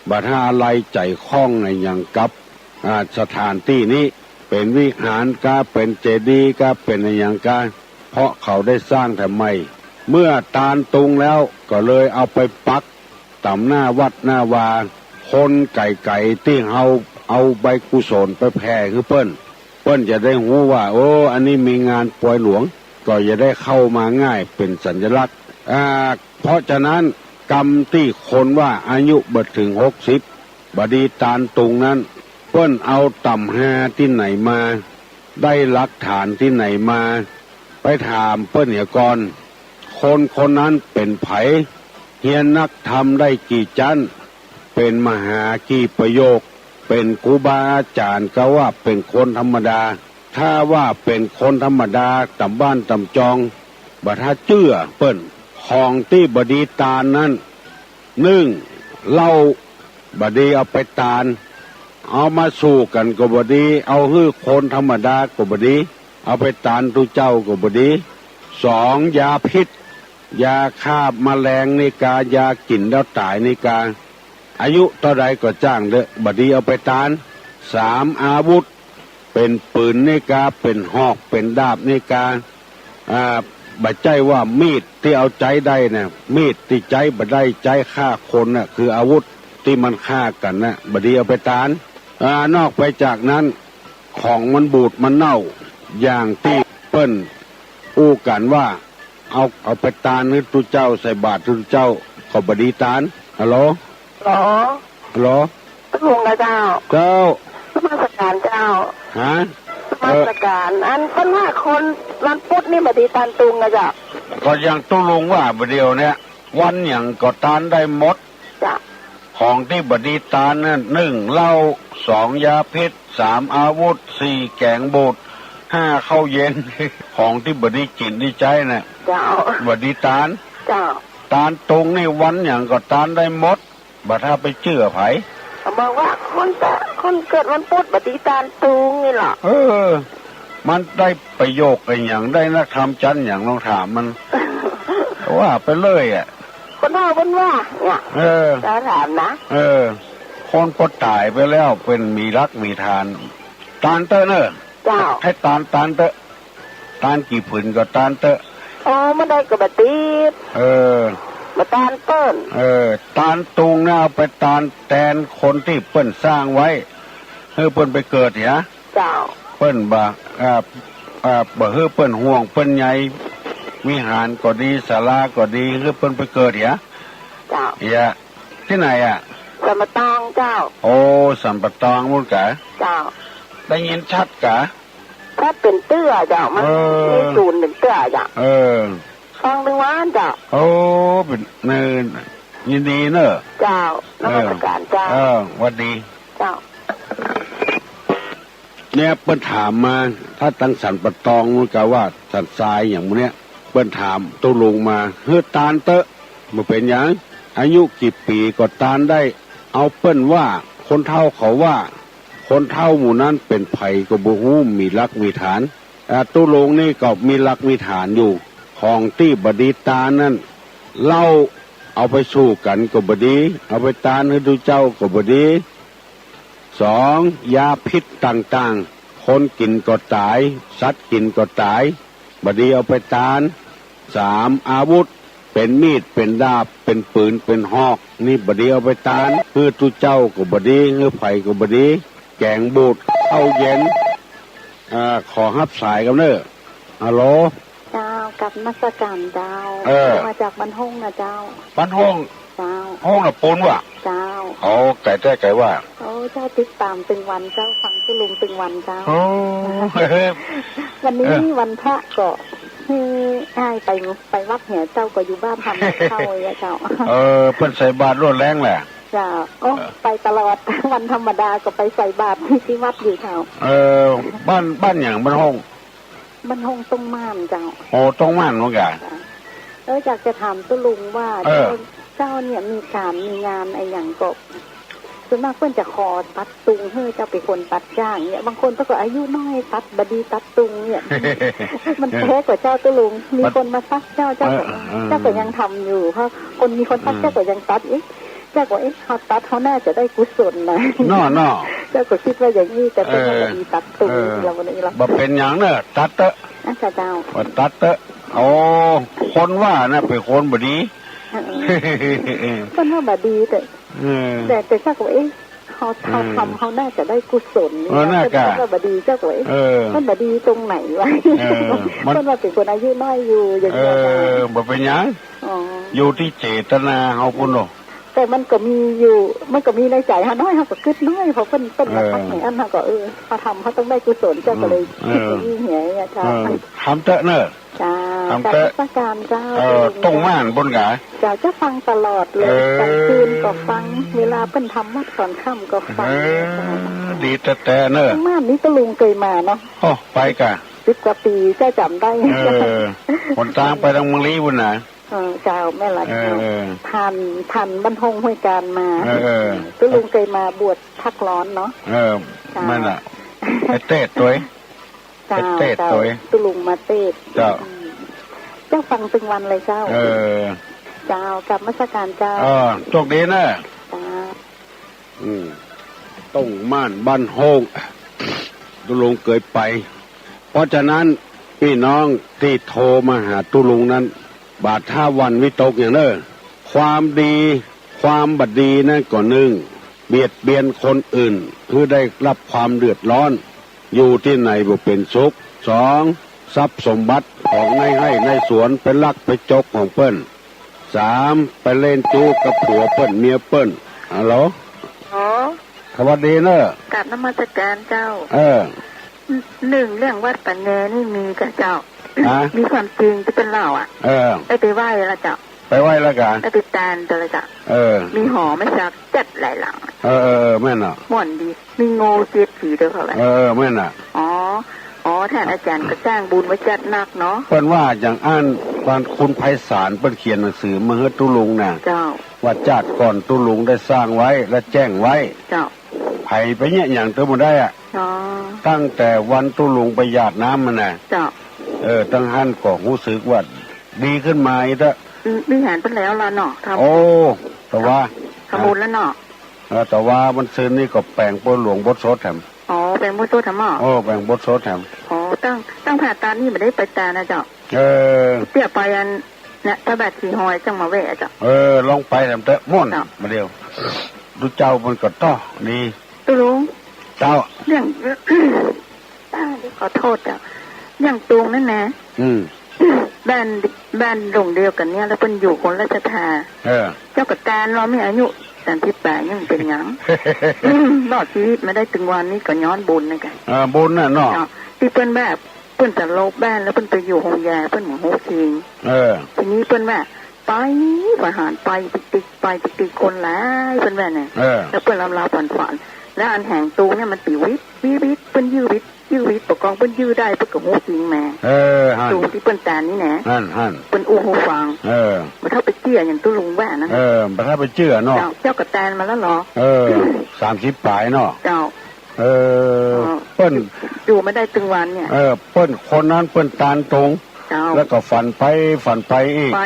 บ่ถ้าอาลัยใจ๋ข้องอะหยังกับ อ่า สถานตี้นี้ เป๋นวิหารกา เป๋นเจดีย์กา เป๋นอะหยังกา เพราะเขาได้สร้างแถมใหม่ เมื่อตานตุงแล้วก็เลยเอาไปปักต๋ามหน้าวัดหน้าวา คนไก๋ๆ ตี้เฮาเอาใบกุศลไปแผ่หื้อเปิ้น เปิ้นจะได้ฮู้ว่า โอ้ อันนี้มีงานปอยหลวง ก็จะได้เข้ามาง่าย เป๋นสัญลักษณ์ อ่า เพราะฉะนั้น กำตี้คนว่าอายุบ่เถิงหกสิบ บ่ดีตานตุงนั้น เปิ้นเอาต๋ำฮาตี้ไหนมา ได้หลักฐานตี้ไหนมา ไปถามเปิ้นเหียก่อน คนคนนั้นเป๋นใผ เฮียนนักธรรมได้กี่จั๊น เป๋นมหากี่ประโยค เป๋นครูบาอาจ๋ารย์กาว่าเป๋นคนธรรมดา ถ้าว่าเป๋นคนธรรมดาต๋ามบ้านต๋ามจอง บ่ถ้าเจื้อเปิ้น ของตี้บ่ดีตานนั้น นึ่ง เหล้าบ่ดีเอาไปตาน เอามาสู่กั๋นก็บ่ดี เอาหื้อคนธรรมดาก็บ่ดี เอาไปตานตุ๊เจ้าก็บ่ดี สอง ยาพิษ ยาฆ่าแมลงนี่กา ยากิ๋นแล้วต๋ายนี่กา อายุเต้าใดก็จ้างเต๊อะ บ่ดีเอาไปตาน สาม อาวุธ เป๋นปืนนี่กา เป๋นหอก เป๋นดาบนี่กา อ่า บ่ใจ้ว่ามีดตี้เอาใจ๊ได้นะ มีดตี้ใจ๊บ่ได้ใจ๊ฆ่าคนน่ะ คืออาวุธตี้มันฆ่ากั๋นน่ะ บ่ดีเอาไปตาน อ่า นอกไปจากนั้น ของมันบูดมันเน่า อย่างตี้เปิ้นอู้กั๋นว่า เอา เอาไปตานหื้อตุ๊เจ้า ใส่บาตรตุ๊เจ้า ก็บ่ดีตาน ฮัลโหล ฮัลโหล ฮัลโหล ตุ๊ลุงนะเจ้า เจ้า นมัสก๋านเจ้า ฮะ นมัสก๋าน เอ่อ อันเปิ้นว่าคนวันพุธนี่บ่ดีตานตุงนะเจ้า ก็อย่างตุ๊ลุงว่าบ่าเดี่ยวเนี้ย วันหยังก็ตานได้หมด เจ้า ของตี้บ่ดีตานน่ะ นึ่ง เหล้า สอง ยาพิษ สาม อาวุธ สี่ แก๋งบูด ห้า ข้าวเย็น ของตี้บ่ดีกิ๋นดีใจ๊น่ะ เจ้า บ่ดีตาน เจ้า ตานตุงนี่วันหยังก็ตานได้หมด บ่ถ้าไปเจื้อใผ เขาบอกว่าคนตะ คนเกิดวันพุธบ่ดีตานตุงนี่เหรอ เออ มันได้ประโยคอะหยัง ได้นักธรรมจั๊นหยัง ลองถามมัน ว่าไปเรื่อยอะ คนเฒ่าเปิ้นว่าเนี่ย เออ จะถามนะ เออ คนปอต๋ายไปแล้วเปิ้นมีหลักมีฐาน ตานเต๊อะเน่อ เจ้า หื้อตาน ตานเต๊อะ ตานกี่ผืนก็ตานเต๊อะ อ๋อ บ่ได้ก็บ่ติด เออ บ่ตานเปิ้น เออ ตานตุงนะเอาไปตานแตนคนตี้เปิ้นสร้างไว้ หื้อเปิ้นไปเกิดเหีย เจ้า เปิ้นบ่ อ่า อ่า บ่หื้อเปิ้นห่วงเปิ้นใย วิหารก็ดี ศาลาก็ดี หื้อเปิ้นไปเกิดเหีย เจ้า เหีย ตี้ไหนอะ สันป่าตองเจ้า โอ้ สันป่าตองปู๊นกา เจ้า ได้ยินชัดกา ชัดเป๋นเตื้อเจ้า มัน เออ มีศูนย์เป๋นเตื้อเจ้า เออ ฟังเถิงวานเจ้า โอ้ เป๋น เออ ยินดีเน่อ เจ้า นมัสก๋านเจ้า เออ หวัดดี เจ้า เนี่ยเปิ้นถามมา ถ้าตังสันป่าตองปู๊นกาว่าสันทรายอย่างหมู่เนี้ย เปิ้นถามตุ๊ลุงมา หื้อตานเต๊อะ บ่เป๋นหยัง อายุกี่ปี๋ก็ตานได้ เอาเปิ้นว่า คนเฒ่าเขาว่า คนเฒ่าหมู่นั้นเป๋นใผก็บ่ฮู้ มีหลักมีฐาน อ่า ตุ๊ลุงนี่ก็มีหลักมีฐานอยู่ ของตี้บ่ดีตานนั้น เหล้าเอาไปสู่กั๋นก็บ่ดี เอาไปตานหื้อตุ๊เจ้าก็บ่ดี สอง ยาพิษต่างๆ คนกิ๋นก็ต๋าย สัตว์กิ๋นก็ต๋าย บ่ดีเอาไปตาน สาม อาวุธ เป๋นมีด เป๋นดาบ เป๋นปืน เป๋นหอก นี่บ่ดีเอาไปตาน หื้อตุ๊เจ้าก็บ่ดี หื้อใผก็บ่ดี แก๋งบูด เข้าเย็น อ่า ขอฮับสายก่อนเน่อ ฮัลโหล เจ้า กราบนมัสก๋านเจ้า เออ มาจากบ้านฮ่องนะเจ้า บ้านฮ่อง เจ้า ฮ่องน่ะปูนวะ เจ้า อ๋อ ไก๋แต๊ไก๋ว่า โอ้ เจ้าติดต๋ามตึงวันเจ้า ฟังตุ๊ลุงตึงวันเจ้า โอ้ วันนี้ เออ วันพระก็หื้ออ้ายไป ไปวัดเหียเจ้า ก็อยู่บ้านทำกับข้าวอย่างเงี้ยเจ้า เออ เปิ้นใส่บาตรรวดแรงแหละ เจ้า โอ้ เออ ไปตลอด วันธรรมดาก็ไปใส่บาตรที่ ที่วัดอยู่เจ้า เออ บ้าน บ้านหยัง บ้านฮ่อง บ้านฮ่องต้งม่านเจ้า โอ้ ต้งม่านเหมือนกั๋น เจ้า เออ อยากจะถามตุ๊ลุงว่า เออ เจ้า เจ้าเนี่ยมีก๋านมีงานอะหยังก็ ส่วนมากเปิ้นจะขอตัดตุงหื้อเจ้าเป๋นคนตัดจ้างเนี่ย บางคนเปิ้นก็อายุน้อยตัดบ่ดีตัดตุงเนี่ย มันแปลกกว่าเจ้าตุ๊ลุง มีคนมาตัดเจ้า เจ้าก็ เออ เออ เจ้าก็ยังทำอยู่ เพราะคนมีคนตัด อืม เจ้าก็ยังตัดอีก เจ้าก็ เอ๊ะ เฮาตัดเฮาน่าจะได้กุศลนะ เนาะ เนาะ เจ้าก็กึ๊ดว่าอย่างอี้ แต่เปิ้น เออ ว่าบ่ดีตัดตุง เออ เราบ่ได้ละ บ่เป๋นหยังเน่อ ตัดเต๊อะ อ่ะ เจ้า เจ้า ว่าตัดเต๊อะ โอ้ คนว่าน่ะเป๋นคนบ่ดี เออ เปิ้นว่าบ่ดีแต่ เออ แต่ แต่เจ้าก็ เอ๊ะ เฮา เฮา เออ ทำเฮาน่าจะได้กุศลนี่ เออ นะ น่าจะ เปิ้นว่าบ่ดี เจ้าก็ เอ๊ะ เออ มันบ่ดีตรงไหนวะ เออ มัน เปิ้นว่าเป๋นคนอายุน้อยอยู่ อย่างเงี้ย เออ บ่เป๋นหยัง อ๋อ อยู่ตี้เจตนาเฮาพุ้นเนาะ แต่มันก็มีอยู่ มันก็มีในใจ๋เฮาน้อย เฮาก็กึ๊ดน้อย เพราะเปิ้น เปิ้นมาตัด เออ ในอันเฮาก็ เออ เฮาทำเฮาต้องได้กุศล เจ้าก็เลย อืม กึ๊ดอย่างอี้เหียเนี่ยเจ้า เออ ทำเต๊อะเน่อ เจ้า ทำเต๊อะ กราบนมัสก๋านเจ้า เออ ตุ๊ลุง ต้งม่านปุ้นกา เจ้า เจ้าฟังตลอดเลย เออ ก๋างคืนก็ฟัง เวลาเปิ้นทำวัดต๋อนค่ำก็ฟัง เออ เจ้า ดีแต๊ๆ เน่อ ต้งม่านนี่ตุ๊ลุงเกยมาเนาะ โอ้ ไปก่ะ สิบกว่าปี๋ เจ้าจ๋ำได้ เออ หนตางไปตางเมืองลี้ปุ้นน่ะ เออ เจ้า แม่นละ เออ เจ้า เออ ผ่าน ผ่านบ้านฮ่องห้วยก๋านมา เออ เออ ตุ๊ลุงเกยมาบวชพักร้อนเนาะ เออ เจ้า แม่นละ ไปเตสตวย เจ้า ไปเตสตวย เจ้า ตุ๊ลุงมาเตส เจ้า อืม เจ้าฟังตึงวันเลยเจ้า เออ เจ้า กราบนมัสก๋านเจ้า เออ โชคดีเน่อ เจ้า อืม ต้งม่านบ้านฮ่อง ตุ๊ลุงเกยไป เพราะฉะนั้น ปี้น้องตี้โทรมาหาตุ๊ลุงนั้น บ่าถ้าหวั่นวิตกหยังเน่อ ความดี ความบ่ดีนั้นก็นึ่ง เบียดเบียนคนอื่น หื้อได้ฮับความเดือดร้อน อยู่ตี้ไหนบ่เป๋นสุข สอง ทรัพย์สมบัติของนายไฮ่นายสวน ไปลักไปจกของเปิ้น สาม ไปเล่นจู๊กับผัวเปิ้นเมียเปิ้น ฮัลโหล อ๋อ สวัสดีเน่อ กราบนมัสก๋านเจ้า เออ หนึ่ง เรื่องวัดป่าแงนี่มีก่ะเจ้า ฮะ มีความจริงตี้เปิ้นเล่าอะ เออ ได้ไปไหว้แล้วเจ้า ไปไหว้แล้วก่ะ ได้ไปตานเจ้าเลยเจ้า เออ มีหอไม้สักจัดหลายหลัง เออ เออ เออ แม่นเนาะ ม่วนดี มีโง่เจ็ดสีเดียวเขาแหละ เออ แม่นน่ะ อ๋อ อ๋อ ท่านอาจ๋ารย์ก็สร้างบุญไว้จัดนักเนาะ เปิ้นว่าอย่างอั้น บ้านคุณไพศาลเปิ้นเขียนหนังสือมาหื้อตุ๊ลุงน่ะ เจ้า ว่าจาติก่อนตุ๊ลุงได้สร้างไว้และแจ้งไว้ เจ้า ใผไปเยียะหยังเตื้อบ่ได้อะ อ๋อ ตั้งแต่วันตุ๊ลุงไปหยาดน้ำมาน่ะ เจ้า เออ ตังหั้นก็ฮู้สึกว่าดีขึ้นมาอีกเต๊อะ อืม วิหารเปิ้นแล้วล่ะเนาะ ทำ โอ้ แต่ว่า ทำบุญแล้วเนาะ เออ แต่ว่าวันซืนนี่ก็แป๋งบทหลวงบทสดแถม อ๋อ แป๋งบทสดแถมเหรอ โอ้ แป๋งบทสดแถม อ๋อ ตั้ง ตั้งผ่าตานนี่บ่ได้ไปตานนะเจ้า เออ เตี้ยไปอัน เนี่ย พระบาทสีหอยจังมาแวะเจ้า เออ ลองไปแถมเต๊อะ ม่วน เจ้า มาเดียว ตุ๊เจ้ามันก็ต้อดี ตุ๊ลุง เจ้า เรื่อง อ่า เดี๋ยวขอโทษเจ้า อย่างตุ๊ลุงนั่นนะ อืม บ้าน บ้านหลังเดียวกั๋นเนี่ย แล้วเปิ้นอยู่คนละศรัทธา เออ เจ้าก็ตานว่ามีอายุสามสิบป๋ายยังเป๋นหยัง รอดจีวิตมาได้ตึงวันนี้ก็ย้อนบุญนะก่ะ เออ บุญน่ะเนาะ เนาะ ตี้เปิ้นแบบ เปิ้นจะลบบ้านแล้วเปิ้นไปอยู่โฮงยา เปิ้นบ่ฮู้จริง เออ ทีนี้เปิ้นว่า ไป ประหารไปติ๊กๆ ไปติ๊กๆ คนหลาย เปิ้นว่าน่ะ เออ แล้วเปิ้นเล่าๆ ฝันๆ แล้วอันแหงตุ๊ลุงเนี่ยมันปิววิบ วิบ วิบ เปิ้นยื้อวิบ ยื้อวิบ ปะกองเปิ้นยื้อได้ เปิ้นก็ฮู้จริงแหม เออ หั้น ตุ๊ลุงตี้เปิ้นตานนี่นะ หั้น หั้น เปิ้น ผู้ฟัง เออ บ่เต้าไปเจื้ออย่างตุ๊ลุงว่านะ เออ บ่เต้าไปเจื้อเนาะ เจ้า เจ้าก็แตนมาแล้วเหรอ เออ สามสิบป๋ายเนาะ เจ้า เออ เออ เปิ้น อยู่ไม่ได้ตึงวันเนี่ย เออ เปิ้นคนนั้นเปิ้นตานตรง เจ้า แล้วก็ฝันไปฝันไปอีก ไป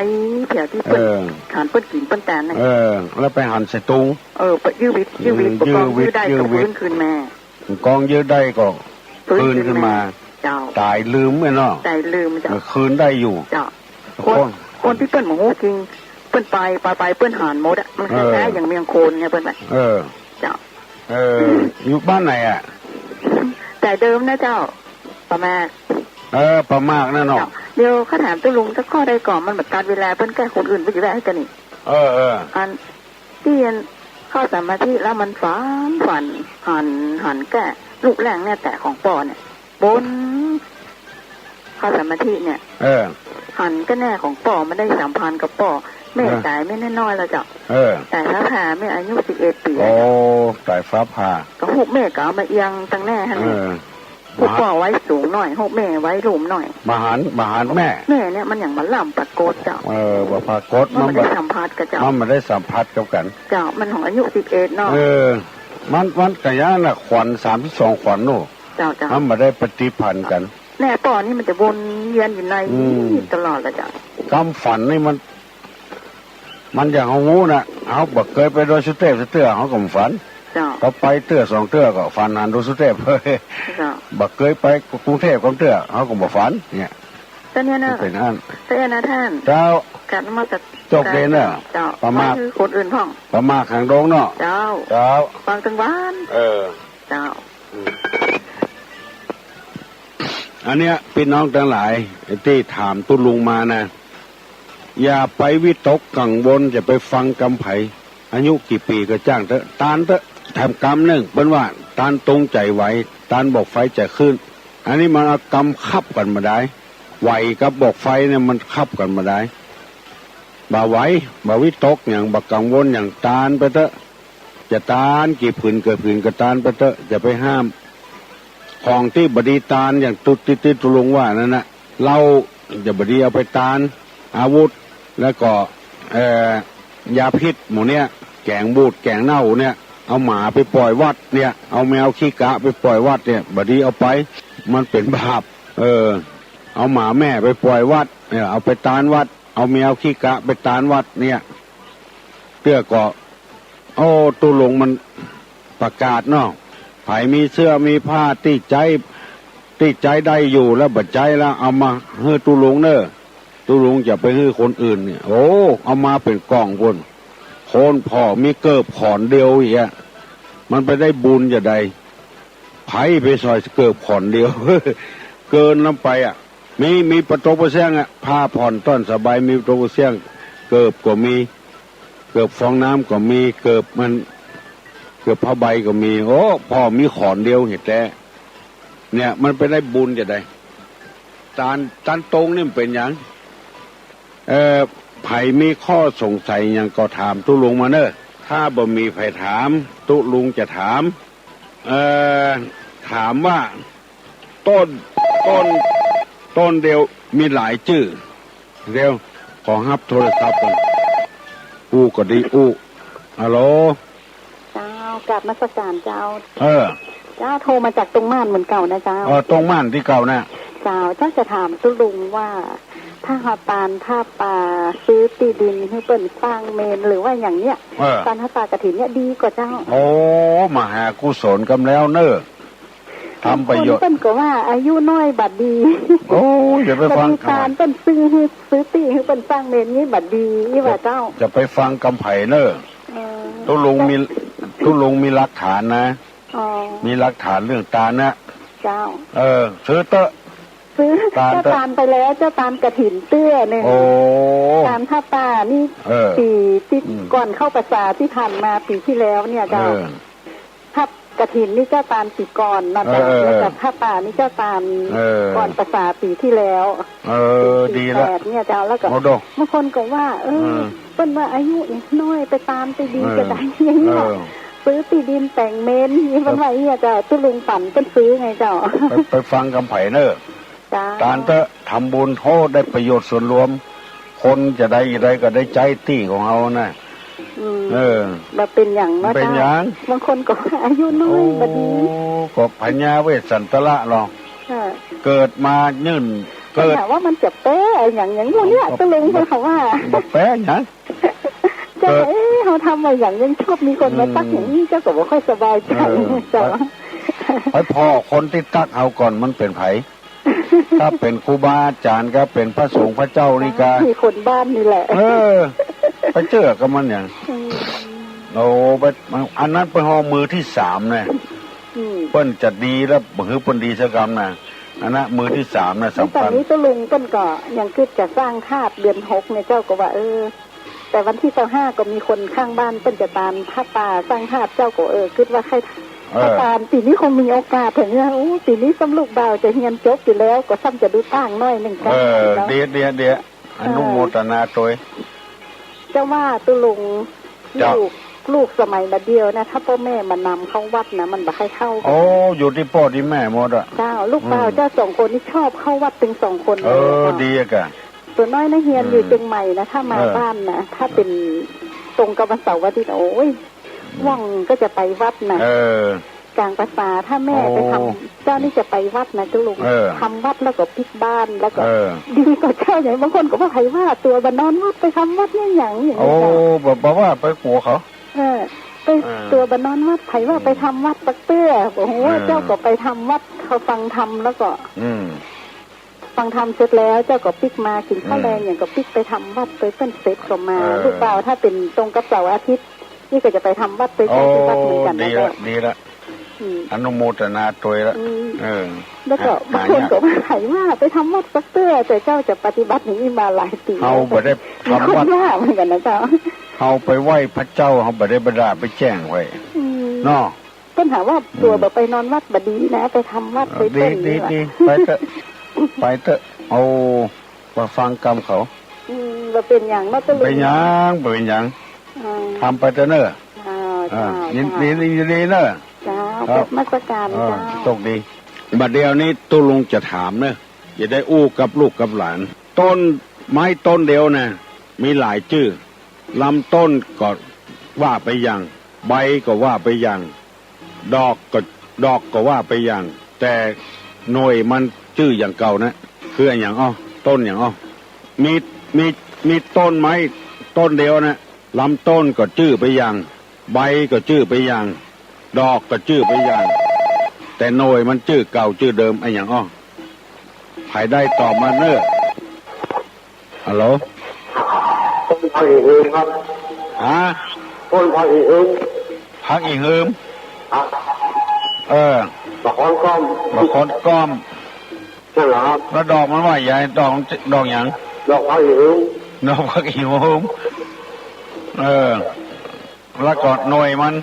แถวตี้เปิ้น เออ หันเปิ้นกิ๋นเปิ้นแตนน่ะ เออ แล้วไปหันใส่ตุง เออ ไปยื้อวิต ยื้อวิต อืม บ่กอง ยื้อวิต ยื้อได้ ยื้อวิต ก็ฟื้นคืนมา บ่กองยื้อได้ก็ ฟื้น ฟื้นคืนมา คืนมา เจ้า ต๋ายลืมไอ้เนาะ ต๋ายลืมเจ้า เออ คืนได้อยู่ เจ้า คน คน คนตี้เปิ้นบ่ฮู้จริง เปิ้นไป ไป ไป เปิ้นหันหมดอะ มันคล้ายๆ เออ อย่างเมียงโคนเนี่ยเปิ้นว่า เออ เจ้า เออ อยู่บ้านไหนอะ แต่เดิมนะเจ้า ป่ามาก เออ ป่ามากนั่นเนาะ เจ้า เดี๋ยวข้าถามตุ๊ลุงสักข้อได้ก่อ มันบ่ตัดเวลา เปิ้นแก้คนอื่นเปิ้นจะแว่หื้อกั๋นนี่ เออ เออ อัน ตี้อันเข้าสมาธิแล้วมันฝัน ฝัน หัน หันแก้ลูกแร่งแน่แตกของป้อเนี่ย บน เข้าสมาธิเนี่ย เออ หันแก้แน่ของป้อ มันได้สัมพันธ์กับป้อ แม่ เออ ต๋ายแม่น้อยๆ แล้วเจ้า เออ ต๋ายฟ้าผ่า แม่อายุสิบเอ็ดปี๋ โอ้ แล้วเจ้า ต๋ายฟ้าผ่า ก็ฮู้แม่ก็เอามาเอียงตังแน่หั้น เออ ฮู้ป้อไว้สูงหน้อย ฮู้แม่ไว้ลุ่มหน้อย บ่หัน บ่หันแม่ แม่เนี่ยมันยังบ่ล้ำปรากฏเจ้า เออ บ่ปรากฏ มันบ่ได้สัมผัสกับเจ้า มันบ่ได้สัมผัสกับกั๋น เจ้า มันของอายุสิบเอ็ดเนาะ เออ มัน มันก็ยังน่ะ ขวัญสามสิบสองขวัญโน่น เจ้า เจ้า มันบ่ได้ปฏิพันธ์กั๋น แน่ป้อนี่มันจะวนเวียนอยู่ใน อืม นี่ตลอดเลยเจ้า กำฝันนี่มัน มันอย่างเฮาฮู้น่ะ เฮาบ่เกยไปดอยสุเตพสักเตื้อ เฮาก็บ่ฝัน เจ้า เฮาไปเตื้อสองเตื้อก็ฝันหันดอยสุเตพ เจ้า บ่เกยไปกรุงเทพกำเตื้อ เฮาก็บ่ฝัน เนี่ย แต่เนี่ยนะ มันเป๋นอั้น แต่เนี่ยนะท่าน เจ้า กราบนมัสการ จบเลยนะ เจ้า ประมาท ว่าคือคนอื่นพ่อง ประมาทหางดงเนาะ เจ้า เจ้า ฟังตึงวัน เออ เจ้า อืม อันเนี้ย ปี้น้องตังหลายตี้ถามตุ๊ลุงมานะ อย่าไปวิตกกังวล อย่าไปฟังกำใผ อายุกี่ปี๋ก็จ้างเต๊อะ ตานเต๊อะ แถมกำนึ่ง เปิ้นว่า ตานตรงใจ๋ไหว ตานบอกไฟใจ๋ขึ้น อันนี้มันเอากำคับกั๋นบ่ได้ ไหวกับบอกไฟเนี่ยมันคับกั๋นบ่ได้ บ่ไหว บ่วิตกหยัง บ่กังวลหยัง ตานไปเต๊อะ จะตานกี่ผืนกี่ผืนก็ตานไปเต๊อะ อย่าไปห้าม ของตี้บ่ดีตานอย่างตุ๊ ตี้ตุ๊ลุงว่านั่นน่ะ เหล้าจะบ่ดีเอาไปตาน อาวุธ แล้วก็ เอ่อ ยาพิษหมู่เนี้ย แก๋งบูดแก๋งเน่าเนี่ย เอาหมาไปป่อยวัดเนี่ย เอาแมวขี้กะไปป่อยวัดเนี่ย บ่ดีเอาไป มันเป๋นบาป เออ เอาหมาแม่ไปป่อยวัดเนี่ย เอาไปตานวัด เอาแมวขี้กะไปตานวัดเนี่ย เตื้อก็ โอ้ ตุ๊ลุงมันประกาศเนาะ ใผมีเสื้อมีผ้าตี้ใจ๊ ตี้ใจ๊ได้อยู่แล้วบ่ใจ๊แล้ว เอามาหื้อตุ๊ลุงเน่อ ตุ๊ลุงจะไปหื้อคนอื่นเนี่ย โอ้ เอามาเป๋นก่องปู้น คนผ่อมีเกิบขอนเดียวอย่างเงี้ย มันไปได้บุญจะใด ใผไปสอยเกิบขอนเดียว เกินล้ำไปอะ มี มีปะตงปะเสี้ยงอะ ผ้าผ่อนต้อนสบาย มีปะตงปะเสี้ยง เกิบก็มี เกิบฟองน้ำก็มี เกิบมัน เกิบผ้าใบก็มี โอ้ ผ่อมีขอนเดียวเหียแต๊ เนี่ย มันไปได้บุญจะใด ตาน ตานตงนี่มันเป๋นหยัง เอ่อ ใผมีข้อสงสัยหยังก็ถามตุ๊ลุงมาเน่อ ถ้าบ่มีใผถาม ตุ๊ลุงจะถาม เอ่อ ถามว่า ต้น ต้น ต้นเดียวมีหลายจื้อ เดี๋ยว ขอฮับโทรศัพท์ก่อน อู้ก็ดีอู้ ฮัลโหล เจ้า กราบนมัสการเจ้า เออ เจ้า โทรมาจากตรงม่านเหมือนเก่านะเจ้า เออ ตรงม่านตี้เก่านะ เจ้า เจ้าจะถามตุ๊ลุงว่า ถ้าเฮาตานผ้าป่า ซื้อตี้ดินหื้อเปิ้นสร้างเมรุหรือว่าอย่างเนี้ย เออ ตานผ้าป่ากฐินเนี่ยดีก่อเจ้า โอ้ มหากุศลกำแล้วเน่อ ทำประโยชน์ บางคนเปิ้นก็ว่าอายุน้อยบ่ดี โอ้ย อย่าไปฟัง บ่ดีตานเปิ้นซื้อหื้อ ซื้อตี้หื้อเปิ้นสร้างเมรุนี่บ่ดี อี้ว่าเจ้า อย่าไปฟังกำใผเน่อ เออ ตุ๊ลุงมี ตุ๊ลุงมีหลักฐานนะ อ๋อ มีหลักฐานเรื่องตานนะ เจ้า เออ ซื้อเต๊อะ ซื้อ ตานเต๊อะ เจ้าตานไปแล้ว เจ้าตานกฐินเตื้อนึ่ง โอ้ ตานผ้าป่านี่ เออ ปี๋ตี้ อืม ก่อนเข้าพรรษาตี้ผ่านมาปี๋ตี้แล้วเนี่ยเจ้า เออ ผ้ากฐินนี่เจ้าตานปี๋ก่อนเนาะเจ้า เออ เออ แล้วก็ผ้าป่านี่เจ้าตาน เออ ก่อนพรรษาปี๋ตี้แล้ว เออ ปี๋ ดีละ แปดเนี่ยเจ้า แล้วก็ โอ้โด บางคนก็ว่า เออ เออ เปิ้นว่าอายุน้อยไปตานตี้ดี เออ จะได้อย่างเนี้ย เออ ซื้อตี้ดินแต่งเมรุนี่ เปิ้นว่าอย่างเนี้ยเจ้า ตุ๊ลุงฝันเปิ้นซื้อไงเจ้า ไป ไปฟังกำใผเน่อ เจ้า ตานเต๊อะ ทำบุญ โอ้ ได้ประโยชน์ส่วนรวม คนจะได้ จะได้ก็ได้ใจ๊ตี้ของเฮานะ อืม เออ บ่เป๋นหยังเนาะ เป๋นหยัง เจ้า บางคนก็อายุน้อย โอ้ บ่ดี ก็พญาเวสสันตระเนาะ ค่ะ เกิดมายื่น เกิด ถามว่ามันจะแป๊อะหยัง อย่างพวกเนี้ย ก็ ตกลงเปิ้นเขาว่า บ่แป๊หยัง เจ้า เกิด เอ๊ะ เฮาทำอะหยังยังชอบมีคนมาตั๊กอย่างนี้ อืม เจ้าก็บ่ค่อยสบายใจ๋ เออ เจ้า ไป ไปผ่อคนตี้ตั๊กเฮาก่อนมันเป๋นใผ ถ้าเป๋นครูบาอาจ๋ารย์ก็เป๋นพระสงฆ์พระเจ้านี่กา มีคนบ้านนี่แหละ เออ ไปเจื้อกับมันหยัง อืม โอ้ ไป อันนั้นไปฮอดมือตี้สามนะ อืม เปิ้นจะดีแล้ว บ่หื้อเปิ้นดีสักกำนะ อันนั้นมือตี้สามนะ สำคัญ ต๋อนนี้ตุ๊ลุงเปิ้นก็ยังกึ๊ดจะสร้างธาตุเดือนหกเนี่ย เจ้าก็ว่า เออ แต่วันตี้ซาวห้าก็มีคนข้างบ้านเปิ้นจะตานผ้าป่าสร้างธาตุ เจ้าก็ เออ กึ๊ดว่าใค่ เออ ถ้าตานปี๋นี้คงมีโอกาสเถิงเนี่ย โอ้ ปี๋นี้ซ้ำลูกบ่าวจะเฮียนจบอยู่แล้ว ก็ซ้ำจะดูต้างหน้อยนึ่งกั๋น เออ เนาะ เดี๋ยว เดี๋ยว เดี๋ยว อนุโมทนาตวย เจ้าว่าตุ๊ลุง เจ้า ลูก ลูกสมัยบ่าเดี่ยวนะ ถ้าป้อแม่บ่นำเข้าวัดนะ มันบ่ใค่เข้ากั๋น โอ้ อยู่ตี้ป้อตี้แม่หมดอะ เจ้า ลูกบ่าว อืม เจ้าสองคนนี่ชอบเข้าวัดตึงสองคนเลย เออ เจ้า ดีอะกะ ส่วนน้อยนะเฮียนอยู่ อืม เจียงใหม่นะ ถ้ามา เออ บ้านนะ ถ้าเป๋นตรงกับวันเสาร์วันอาทิตย์ โอ้ย อืม ว่างก็จะไปวัดนะ เออ ก๋างพรรษา ถ้าแม่ โอ้ ไปทำ เจ้านี่จะไปวัดนะตุ๊ลุง เออ ทำวัดแล้วก็ปิ๊กบ้าน แล้วก็ เออ ดีกว่าเจ้า อย่างบางคนก็ว่า ใผว่าตั๋วบ่นอนวัดไปทำวัดเนี่ยหยัง อย่างนี้ โอ้ เจ้า บ่ บ่ว่าไปกั๋วเขา เออ ไป เออ ตั๋วบ่นอนวัด ใผว่า อืม ไปทำวัดสักเตื้อ โอ้โห เออ เจ้าก็ไปทำวัด เขาฟังธรรมแล้วก็ อืม ฟังธรรมเสร็จแล้ว เจ้าก็ปิ๊กมากิ๋นข้าวแลง อืม อย่างก็ปิ๊กไปทำวัดไปเปิ้นเสร็จก็มา เออ ลูกบ่าวถ้าเป๋นตรงกับเสาร์อาทิตย์ นี่ก็จะไปทำวัดไปใจ๊ตี้วัดเหมือนกั๋น โอ้ ดีละ นะเจ้า ดีละ อืม อนุโมทนาตวยละ อืม เออ แล้วก็ หา บางคน หายาก ก็ว่า ใผว่าไปทำวัดสักเตื้อ แต่เจ้าจะปฏิบัติอย่างนี้มาหลายปี๋ เฮาบ่ได้ทำวัด มีคนว่าเหมือนกั๋นนะเจ้า เฮาไปไหว้พระเจ้า เฮาบ่ได้บ่ดาไปแจ้งไว้ อืม เนาะ เปิ้นหาว่า อืม ตั๋วบ่ไปนอนวัดบ่ดีนะ ไปทำวัด เออ ไปเปิ้น ดี นี่ ดี ว่ะ ดี ไปเต๊อะ ไปเต๊อะ เอา มาฟังกำเขา อืม บ่เป๋นหยังเนาะตุ๊ลุง เป๋นหยัง บ่เป๋นหยัง อ่า ทำไปเต๊อะเน่อ อ่า อ่า เจ้า ยิน เจ้า ดี ดี ดีเน่อ เจ้า ครับ กราบนมัสการ เออ เจ้า โชคดี บ่าเดี่ยวนี้ตุ๊ลุงจะถามเน่อ จะได้อู้กับลูกกับหลาน ต้นไม้ต้นเดียวนะ มีหลายจื้อ ลำต้นก็ว่าไปอย่าง ใบก็ว่าไปอย่าง ดอกก็ ดอกก็ว่าไปอย่าง แต่หน่วยมันจื้ออย่างเก่านะ คืออะหยังอ้อ ต้นหยังอ้อ มี มี มีต้นไม้ต้นเดียวนะ ลำต้นก็จื้อไปอย่าง ใบก็จื้อไปอย่าง ดอกก็จื้อไปอย่าง แต่หน่วยมันจื้อเก่าจื้อเดิม อะหยังอ้อ ใผได้ตอบมาเน่อ ฮัลโหล ต้นผักอีหืมครับ ฮะ ต้นผักอีหืม ผักอีหืม ครับ เออ บ่าค้อนก้อม บ่าค้อนก้อม นั่นแหละครับ แล้วดอกมันว่าใหญ่ ดอก ดอกหยัง ดอกผักอีหืม ดอกผักอีหืม เออ แล้วก็หน่วยมัน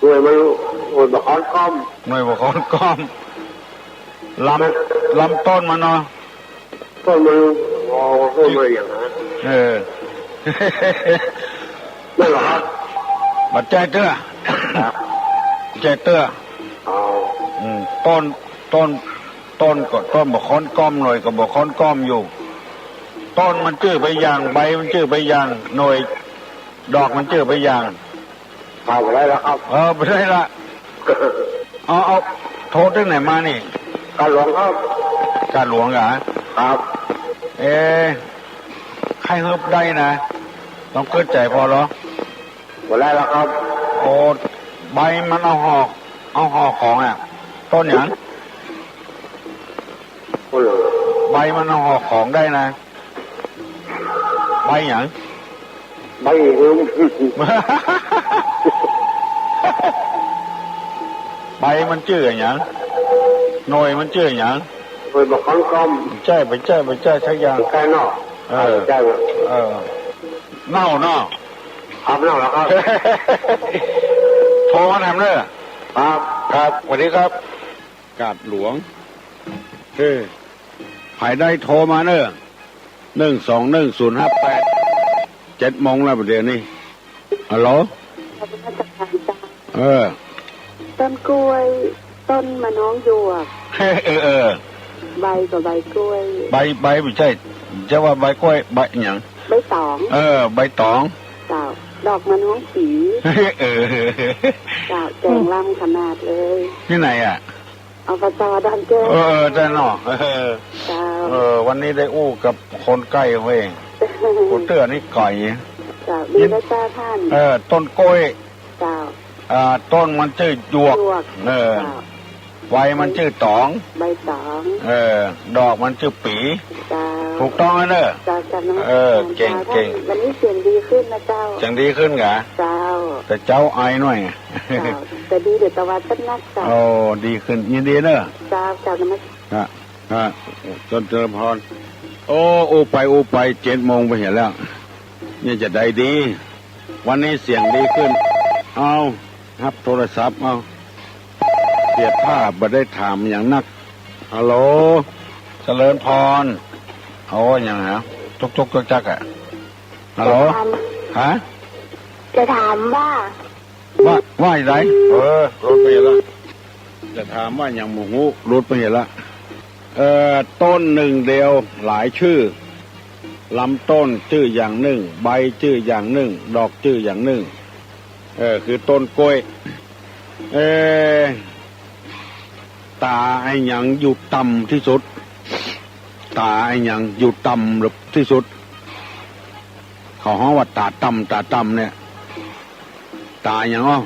หน่วยมัน หน่วยบ่าค้อนก้อม หน่วยบ่าค้อนก้อม ลำ ลำต้นมันเนาะ ต้นมัน อ๋อ ต้นมันอย่างนั้น เออ นั่นเหรอครับ บ่ใจ้เตื้อ ครับ บ่ใจ้เตื้อ อ๋อ อืม ต้น ต้น ต้นก็ต้นบ่าค้อนก้อม หน่วยก็บ่าค้อนก้อมอยู่ ต้นมันจื้อไปอย่าง ใบมันจื้อไปอย่าง หน่วย ดอกมันจื้อไปอย่าง เอาไปได้แล้วครับ เออ ไปได้ละ เอา เอา โทรจากไหนมานี่ กาดหลวงครับ กาดหลวงเหรอ ครับ เอ๊ะ ใค่เฮิบได้นะ ต้องเกิดใจ๋ผ่อเหรอ บ่ได้แล้วครับ โอ้ ใบมันเอาห่อ เอาห่อของอะ ต้นหยัง โอ้โห ใบมันเอาห่อของได้นะ ใบหยัง ใบอีหืม ใบมันจื้อหยัง หน่วยมันจื้อหยัง หน่วยบ่าค้อนก้อม บ่ใจ้ บ่ใจ้ บ่ใจ้สักอย่าง ใกล้เนาะ เออ ใจ้เนาะ เออ เน่าเนาะ ครับ เน่าแล้วครับ โทรมาถามเน่อ ครับ ครับ สวัสดีครับ กาดหลวง เออ ใผได้โทรมาเน่อ หนึ่งสองหนึ่งศูนย์ห้าแปด เจ็ดโมงแล้วเดี๋ยวนี้ ฮัลโหล นมัสการเจ้า เออ ต้นกล้วย ต้นมะน้องหยวก เออ เออ ใบก็ใบกล้วย ใบ ใบบ่ใจ้ จะว่าใบกล้วย ใบหยัง ใบต๋อง เออ ใบต๋อง เจ้า ดอกเหมือนฮ้องปี๋ เออ เจ้า แจ๋งล้ำขนาดเลย ตี้ไหนอะ อบจ.ดอนแก้ว เออ เออ ได้เนาะ เออ เจ้า เออ วันนี้ได้อู้กับคนใก้เว้ย คนเตื้อนี่ไก๋ เจ้า ดีแล้วเจ้าต้าน เออ ต้นกล้วย เจ้า อ่า ต้นมันจื้อหยวก หยวก เออ เจ้า ใบมันจื้อต๋อง ใบต๋อง เออ ดอกมันจื้อปี๋ เจ้า ถูกต้องแล้วเนอะ เจ้า เจ้า นมัสก๋าน เออ เก่ง เจ้า เก่ง วันนี้เสียงดีขึ้นนะเจ้า เสียงดีขึ้นกา เจ้า แต่เจ๊าไอหน่อย เจ้า แต่ดีเดี๋ยวตะวันตกนักเจ้า โอ้ ดีขึ้น ยินดีเนอะ เจ้า เจ้า นมัส ฮะ ฮะ เจริญ เจริญพร โอ้ อู้ไป อู้ไป เจ็ดโมงไปเหียแล้ว เนี่ยจะได้ดี วันนี้เสียงดีขึ้น เอา ฮับโทรศัพท์ เอา เสียผ้าบ่ได้ถามหยังนัก ฮัลโหล เจริญพร โอ้ หยังหา จุกจุกจักจักอะ ฮัลโหล จะถาม ฮะ จะถามว่า ว่า ว่าอะไร เออ หลุดไปแล้ว จะถามว่าหยังบ่ฮู้ หลุดไปแล้ว เอ่อ ต้นนึ่งเดียวหลายจื้อ ลำต้นจื้ออย่างนึ่ง ใบจื้ออย่างนึ่ง ดอกจื้ออย่างนึ่ง เออ คือต้นกล้วย เอ่อ ต๋าอะหยังอยู่ต่ำตี้สุด ต๋าอะหยังอยู่ต่ำตี้สุด เขาฮ้องว่าต๋าต่ำ ต๋าต่ำเนี่ย ต๋าหยังอ้อ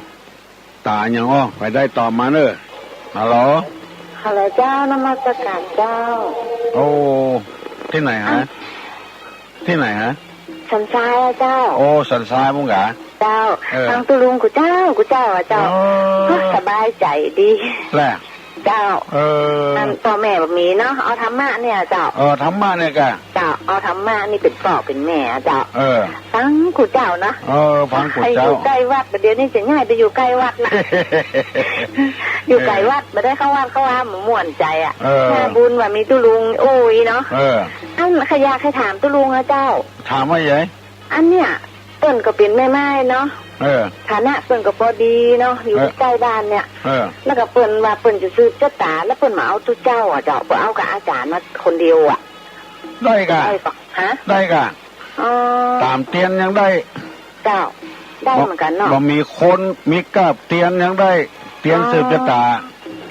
ต๋าหยังอ้อ ใผได้ตอบมาเน่อ ฮัลโหล ฮัลโหลเจ้า นมัสก๋านเจ้า โอ้ ตี้ไหนฮะ ตี้ไหนฮะ สันทรายอะเจ้า โอ้ สันทรายมุ้งกา เจ้า เออ ฟังตุ๊ลุงกู้เจ้า กู้เจ้าอะเจ้า อ๋อ ก็สบายใจ๋ดี แหละ เจ้า เออ อันป้อแม่บ่มีเนาะ เอาธรรมะเนี่ยเจ้า เออ ธรรมะเนี่ยกา เจ้า เอาธรรมะนี่เป๋นป้อเป๋นแม่อะเจ้า เออ ฟังกู้เจ้านะ เออ ฟังกู้เจ้า ใค่อยู่ใก้วัด บ่าเดี่ยวนี้จะย้ายไปอยู่ใก้วัดละ อยู่ใก้วัด เออ บ่ได้เข้าวัดเข้าวา บ่ม่วนใจ๋อะ เออ งานบุญว่ามีตุ๊ลุงอู้อี้เนาะ เออ อันใค่อยากใค่ถามตุ๊ลุงอะเจ้า ถามว่าไง อันเนี่ย เปิ้นก็เป๋นแม่ไม้เนาะ เออ ฐานะเปิ้นก็ปอดีเนาะ อยู่ เออ ใก้บ้านเนี่ย เออ แล้วก็เปิ้นว่าเปิ้นจะสืบจะต๋า แล้วเปิ้นบ่เอาตุ๊เจ้าอะเจ้า บ่เอากับอาจ๋ารย์มาคนเดียวอะ ได้ก่ะ ได้ก่ะ ฮะ ได้ก่ะ อ๋อ ต๋ามเตียนยังได้ เจ้า ได้เหมือนกั๋นเนาะ บ่ บ่มีคน มีกาบเตียนยังได้ เตียน อ๋อ สืบจะต๋า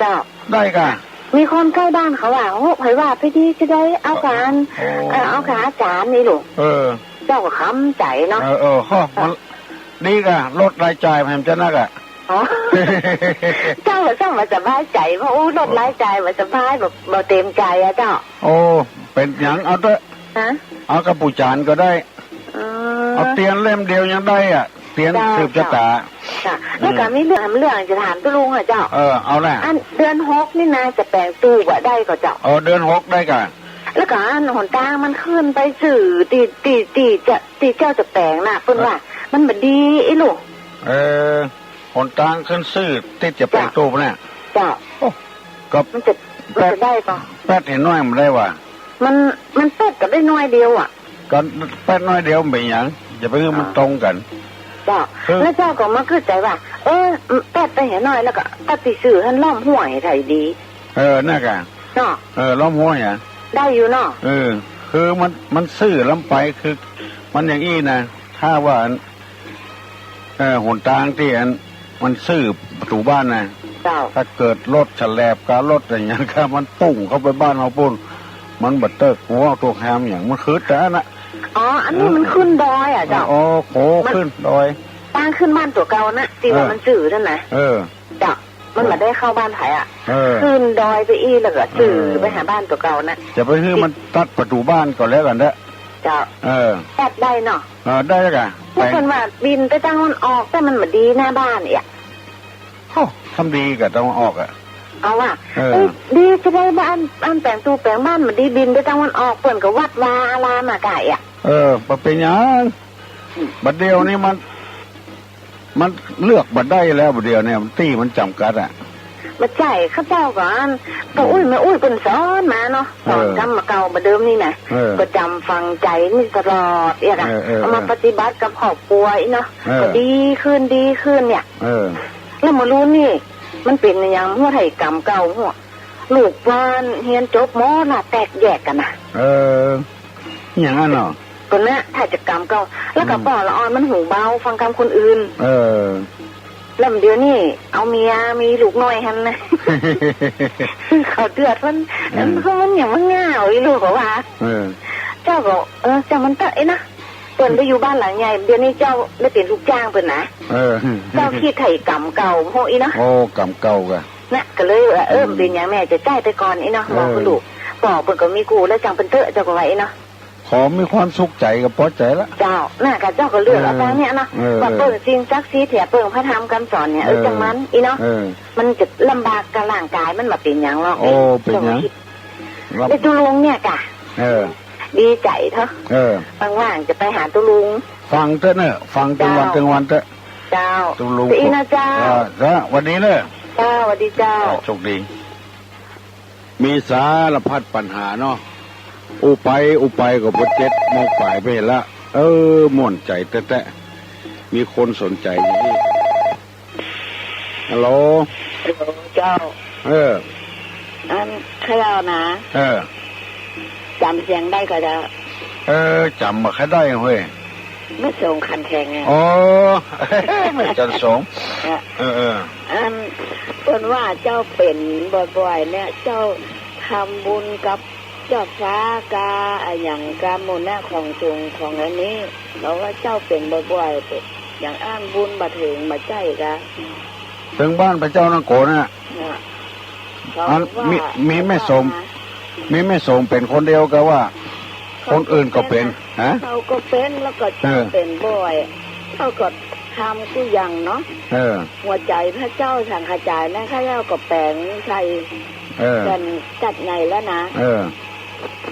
เจ้า ได้ก่ะ มีคนใก้บ้านเขาว่า โอ้ ใผว่าไปดีจะได้เอาก๋าน โอ้ เอ่อ เอาก๋านอาจ๋ารย์นี่ลูก เออ เจ้าก็ขำใจ๋เนาะ เออ เออ ฮะ มันดีก่ะ ลดรายจ่ายแหมจะนักอะ อ๋อ เจ้าก็ซ่อมบ่สบายใจ๋ เพราะอู้ ลดรายจ่ายบ่สบาย บ่ บ่เต๋มใจ๋อะเจ้า โอ้ เป๋นหยัง เอาเต๊อะ ฮะ เอากับปู่จ๋ารย์ก็ได้ อืม เอาเตียนเล่มเดียวยังได้อะ เตียน เจ้า สืบจะต๋า เจ้า แล้วก็ อืม มีเรื่อง เรื่องจะถามตุ๊ลุงอะเจ้า เออ เอาแหละ อันเดือนหกนี่นะ จะแป๋งตู้บ่ได้ก่อเจ้า เออ เดือนหกได้ก่ะ แล้วก็อันหนตางมันขึ้นไปจื้อตี้ ตี้ ตี้จะ ตี้เจ้าจะแป๋งน่ะ เปิ้นว่า เออ มันบ่ดีอี้ลูก เออ หนตางขึ้นจื้อตี้จะแป๋งตู้เนี่ย เจ้า โอ้ ก็มันจะ มันจะได้ก่อ แป๊ดเหียน้อยมันได้ว่า มัน มันแป๊ดก็ได้น้อยเดียวอะ ก็แป๊ดน้อยเดียวมันเป๋นหยัง อย่าไปหื้อมันตรงกั๋น เจ้า คือ แล้วเจ้าก็มาคิดใจ๋ว่า เออ แป๊ดไปเหียน้อย แล้วก็ตัดตี้จื้อหั้นล้อมห้วยไถดี เออ นั่นก่ะ เนาะ เออ ล้อมห้วยอะ ได้อยู่เนาะ เออ คือมัน มันจื้อล้ำไป คือมันอย่างอี้นะ ถ้าว่า เอ่อ หนตางตี้อัน มันจื้อประตู๋บ้านนะ เจ้า ถ้าเกิดรถฉลาบกะ รถอะหยังกะ มันปุ้งเข้าไปบ้านเฮาปู้น มันบ่เต๊อะ หัวตัวแฮมหยัง มันคือแต่อันน่ะ อ๋อ อันนี้มันขึ้นดอยอะเจ้า อ๋อ โห มันขึ้นดอย ตางขึ้นบ้านตั๋วเก่านะ ตี้ว่า เออ มันจื้อหั้นนะ เออ เจ้า มันบ่ได้เข้าบ้านไผอะ เออ ขึ้นดอยไปอี้ แล้วก็จื้อ เออ ไปหาบ้านตั๋วเก่านะ จะไปหื้อมันตัดประตู๋บ้านก็แล้วกั๋นเต๊อะ เจ้า เออ ตัดได้เนาะ เออ ได้ก่ะ แล้วเปิ้นว่าบินไปตางตะวันออก แต่มันบ่ดีหน้าบ้านเอีย โอ้ ทำดีก่ะตะวันออกอะ เอาว่ะ เออ เอ้ย ดีจะได้บ้าน อันแป๋งตู้แป๋งบ้านบ่ดี บินไปตางตะวันออก เปิ้นก็วัดวาอารามอะก่ะเอีย เออ บ่เป๋นหยัง อืม บัดเดี่ยวนี้มัน มันเลือกบ่ได้แล้ว บัดเดี่ยวนี้ตี้มันจ๋ำกัดอะ บ่ใจ้ เขาเจ้าก็อัน ป้ออุ๊ยแม่อุ๊ยเปิ้นสอนมาเนาะ สอน เออ กำบ่าเก่าบ่าเดิมนี่นะ เออ ก็จ๋ำฝังใจ๋นี่ตลอดเอียดอะ เออ เออ เอามาปฏิบัติกับครอบครัวอี้เนาะ เออ ก็ดีขึ้น ดีขึ้นเนี่ย เออ แล้วเมื่อลูนนี่ มันเป๋นอะหยัง หัวไถ่กรรมเก่าหัว ลูกว่าเฮียนจบ ม.ละ แตกแยกกั๋นนะ เออ อย่างนั้นเนาะ ก็นะ ถ้าจะกำเก่า แล้วก็ อืม ป้อละอ่อนมันหูเบา ฟังกำคนอื่น เออ แล้วเดี๋ยวนี้เอาเมีย มีลูกน้อยหั้นนะ เขาเดือดร้อน เออ มันก็มันอย่างมันเหงาอีหลูก็ว่า เออ เจ้าก็ เออ เจ้ามันเตอะไอ้นะ เปิ้นไปอยู่บ้านหลังใหญ่ เดี๋ยวนี้เจ้าได้เป๋นลูกจ้างเปิ้นนะ เออ เจ้าคิดไถ่กำเก่าโหอี้เนาะ โอ้ กำเก่ากะ นะ ก็เลยว่า เออ อืม เป๋นอย่างแม่จะจ่ายไปก่อนอี้เนาะ เออ บอกกับลูก ป้อเปิ้นก็มีกู้แล้ว จั่งเปิ้นเตอะ เจ้าก็ว่าอี้เนาะ ขอมีความสุขใจ๋ก็ปอใจ๋ละ เจ้า น่ะ ก็เจ้าก็เลือกเอา เออ ตางเนี้ยเนาะ เออ ว่าเปิ้งสิ่งศักดิ์สิทธิ์เหีย เปิ้งพระธรรมกำสอนเนี่ย เออ เออ จั่งมันอี้เนาะ เออ มันจะลำบากกับร่างก๋าย มันบ่เป๋นหยังหรอก โอ้ เป๋นหยัง เจ้าก็คิด ครับ ไอ้ตุ๊ลุงเนี่ยกะ เออ ดีใจ๋เถอะ เออ ว่างๆ จะไปหาตุ๊ลุง ฟังเต๊อะเน่อ ฟังตึงวัน เจ้า ตึงวันเต๊อะ เจ้า ตุ๊ลุง เป๋นอี้นะเจ้า เออ เจ้า หวัดดีเน่อ เจ้า หวัดดีเจ้า เออ โชคดี มีสารพัดปัญหาเนาะ อู้ไปอู้ไปก็พอเจ็ดโมงป๋ายไปหั้นละ เออ ม่วนใจ๋แต๊ๆ มีคนสนใจ๋อยู่นี่ ฮัลโหล ฮัลโหล เจ้า เออ อัน ใค่เฮานะ เออ จ๋ำเสียงได้ก่อเจ้า เออ จ๋ำบ่ค่อยได้เว้ย แม่สมขันแข็งไง อ๋อ แม่จันทร์สม เออ เออ เออ อัน เปิ้นว่าเจ้าเป๋นบ่อยๆ เนี่ย เจ้าทำบุญกับเจ้าฟ้ากาอะหยังกาหมู่เนี่ย ของสูงของอันนี้ เขาว่าเจ้าเป๋นบ่อยๆ อย่างอั้นบุญบ่เถิงบ่ใจ้กา เถิงบ้านพระเจ้านังโกนน่ะ น่ะ เขา อัน ว่า มี มีแม่สม เขาว่า มีแม่สมเป๋นคนเดียวกาว่า คนอื่นก็เป๋น ฮะ เขาก็เป๋น แล้วก็เจ้า เออ เป๋นบ่อย เจ้าก็ทำกู้อย่างเนาะ เออ หัวใจ๋พระเจ้าสังฆาจ๋ายนะ ข้าเจ้าก็แป๋งใส่ เออ กั๋นจัดใหญ่แล้วนะ เออ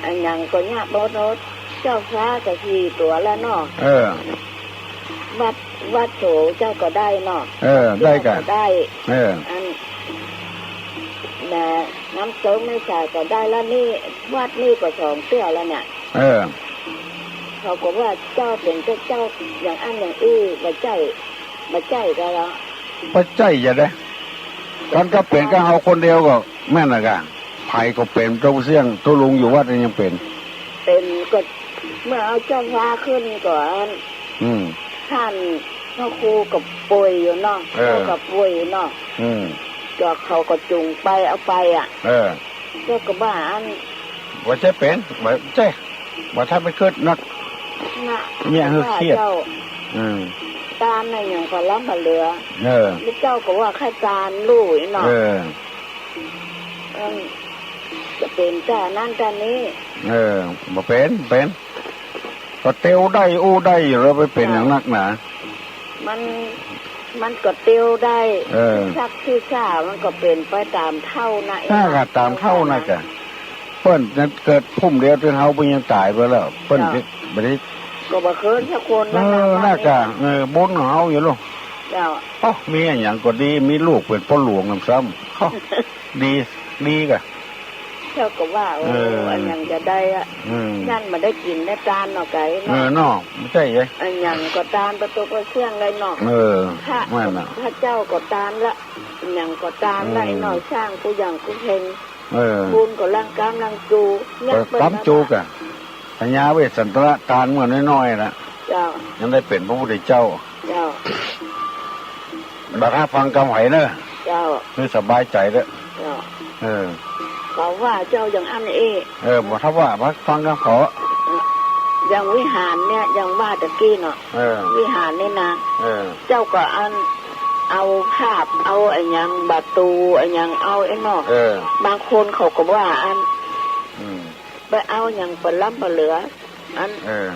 อะหยังก็เนี่ย โน้ตๆ เจ้าฟ้าก็สี่ตั๋วแล้วเนาะ เออ วัด วัดโสเจ้าก็ได้เนาะ เออ ได้ก่ะ เจ้าก็ได้ เออ อัน นะ น้ำตกแม่สายก็ได้แล้วนี่ วัดนี่ก็สองเตื้อแล้วเนี่ย เออ เขาก็ว่าเจ้าเป๋นเจ้า เจ้าอย่างอั้นอย่างอี้ บ่ใจ้ บ่ใจ้กาแล้ว บ่ใจ้จะได้ กั๋นกาเป๋นกาเฮาคนเดียวก็แม่นน่ะกา ใผก็เป๋น ตุ๊เสี่ยงตุ๊ลุงอยู่วัดนี่ยังเป๋น เป๋นก็เมื่อเอาเจ้าฟ้าขึ้นก่อน อืม ต้านพระครูก็ป่วยอยู่เนาะ เออ เจ้าก็ป่วยอยู่เนาะ อืม ก็เขาก็จูงไปเอาไปอะ เออ เจ้าก็ว่าอัน บ่ใจ้เป๋น บ่ใจ้ บ่ทันไปกึ๊ดนัก น่ะ เนี่ย หื้อเครียด เจ้า อืม ตานน่ะยังปะล้ำปะเหลือ เออ แล้วเจ้าก็ว่าใค่ตานลู่อี้เนาะ เออ เออ จะเป๋นจ้านั้นจ้านี้ เออ บ่เป๋น เป๋น ก็เตียวได้อู้ได้อยู่แล้ว ไปเป๋นหยังนักหนา มัน มันก็เตียวได้ เออ ซักซี่ซ่า มันก็เป๋นไปต๋ามเฒ่านะ น่าจะต๋ามเฒ่าน่ะกะ เปิ้นนั้นเกิดภูมิเดียวกับเฮา เปิ้นยังต๋ายไปแล้ว เปิ้น เจ้า บ่ได้ ก็บ่เคินสักคน เออ นั่นน่ะ น่าจะ เออ บุญของเฮาอยู่ลูก เจ้า โอ้ มีอะหยังก็ดี มีลูกเป๋นป้อหลวงนำซ้ำ โอ้ ดี ดีกะ เจ้าก็ว่า โอ้ เออ อะหยังจะได้อะ อืม นั่นบ่ได้กิ๋นได้ตานเนาะไก่เนาะ เออ เนาะ บ่ใจ้เอ้ย อะหยังก็ตาน ประตูก็เสี่ยงได้เนาะ เออ พระ แม่นน่ะ พระเจ้าก็ตานละ อะหยังก็ตานได้เนาะ อืม สร้างกู้อย่างกู้เฮง เออ บุญก็ล้างกามล้างจู เออ เนี่ย เปิ้น กามจูกะ พญาเวสสันตระตานเมื่อน้อยๆ น่ะ เจ้า ยังได้เป๋นพระพุทธเจ้า เจ้า บ่ถ้าฟังกำไผเน่อ เจ้า หื้อสบายใจ๋เต๊อะ เจ้า เออ เขาว่าเจ้าอย่างอั้นเอ้ เออ บ่ถ้าว่า บ่ฟังกำเขา อย่างวิหารเนี่ย อย่างว่าตะกี้เนาะ เออ วิหารนี่นะ เออ เจ้าก็อัน เอาภาพ เอาอะหยัง ประตู อะหยัง เอาไอ้เนาะ เออ บางคนเขาก็ว่าอัน อืม ไปเอาอะหยังปะล้ำปะเหลือ อัน เออ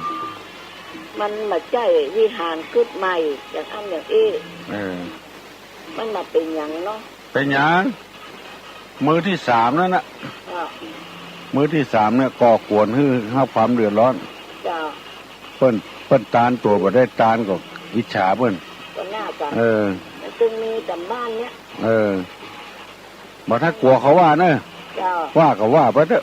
มันบ่ใจ้วิหารกึ๊ดใหม่ อย่างอั้นอย่างอี้ เออ มันบ่าเป๋นหยังเนาะ เป๋นหยัง มือตี้สามนั่นน่ะ เจ้า มือตี้สามเนี่ย ก่อกวนหื้อ หื้อความเดือดร้อน เจ้า เปิ้น เปิ้นตานตั๋วบ่ได้ตานก็อิจฉาเปิ้น ก็น่าจะ เออ มันจึงมีต๋ามบ้านเนี่ย เออ บ่ถ้ากลัวเขาว่าเน่อ เจ้า ว่าก็ว่าไปเต๊อะ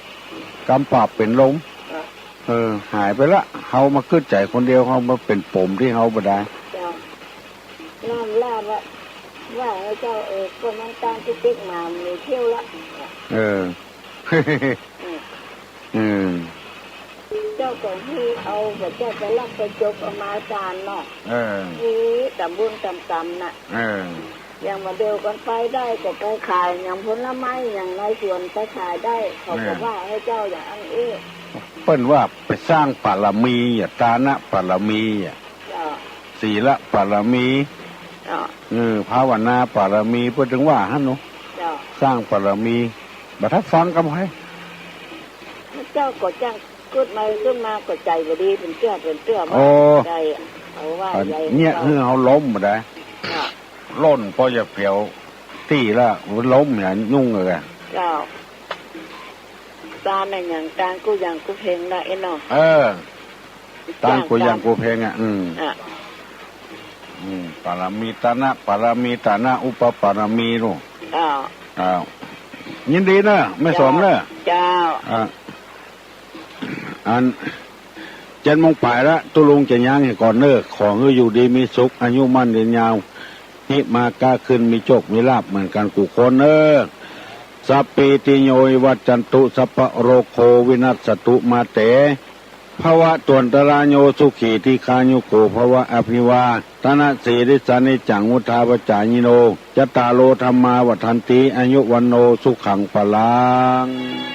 กำปราบเป๋นลม เจ้า เออ หายไปละ เฮามากึ๊ดใจ๋คนเดียว เฮามาเป๋นปมตี้เฮาบ่ได้ เจ้า ล่ามๆ ว่า ว่าให้เจ้า เออ คนนั้นตานตี้ติ๊กมา มีเที่ยวละ เออ อืม เออ เจ้าก็หื้อเอา ว่าเจ้าไปลักไปจกเอามาจานเนาะ เออ หื้อต๋ามบุญต๋ามกรรมน่ะ เออ อย่างบ่าเดี่ยวก่อนไปได้ก็ไปขาย อย่างผลไม้ อย่างในสวนไปขายได้ เขาก็ เออ ว่าหื้อเจ้าอย่างอั้นเอ๊ะ เปิ้นว่าไปสร้างบารมีอะ ทานบารมีอะ เจ้า ศีลบารมี เจ้า เออ ภาวนาบารมี เปิ้นถึงว่าหั้นเนาะ เจ้า สร้างบารมี บ่ทันฟังกำไผ เจ้าก็จ้างกึ๊ดมา กึ๊ดมาก็ใจ๋บ่ดี เป๋นเตื้อ เป๋นเตื้อ โอ้ บ่าใจ๋ เขาว่า อัน ใหญ่ เนี่ย เจ้า หื้อเฮาล้มบ่ได้ เจ้า ล้นปอจะเปียวตี้ละ มันล้มเนี่ยยุ่งเลยอะ เจ้า ตานน่ะอย่าง ตานกู้อย่างกู้เพลงละเอ๊ะเนาะ เออ ตานกู้อย่างกู้เพลงอะ อืม อ่ะ อืม บารมี ทานบารมี ทานอุปปารมีลูก อ้าว อ้าว ยินดีเนอะ แม่สมเนอะ เจ้า อ่ะ อัน เจ็ดโมงป๋ายละ ตุ๊ลุงจะย้างให้ก่อนเนอะ ขอหื้ออยู่ดีมีสุข อายุมั่นยืนยาว หิมาก้าขึ้น มีโจคมีลาภเหมือนกั๋นกู้คนเนอะ สัพพีติโยวิวัชชันตุ สัพพะโรโควินัสสตุ มาเต ภวัตวันตราโย สุขีทีฆายุโกภวะ อภิวาทนะสีลิสสะ นิจจังวุฑฒาปจายิโน จัตตาโรธัมมาวัฑฒันติ อายุวัณโณสุขังพลัง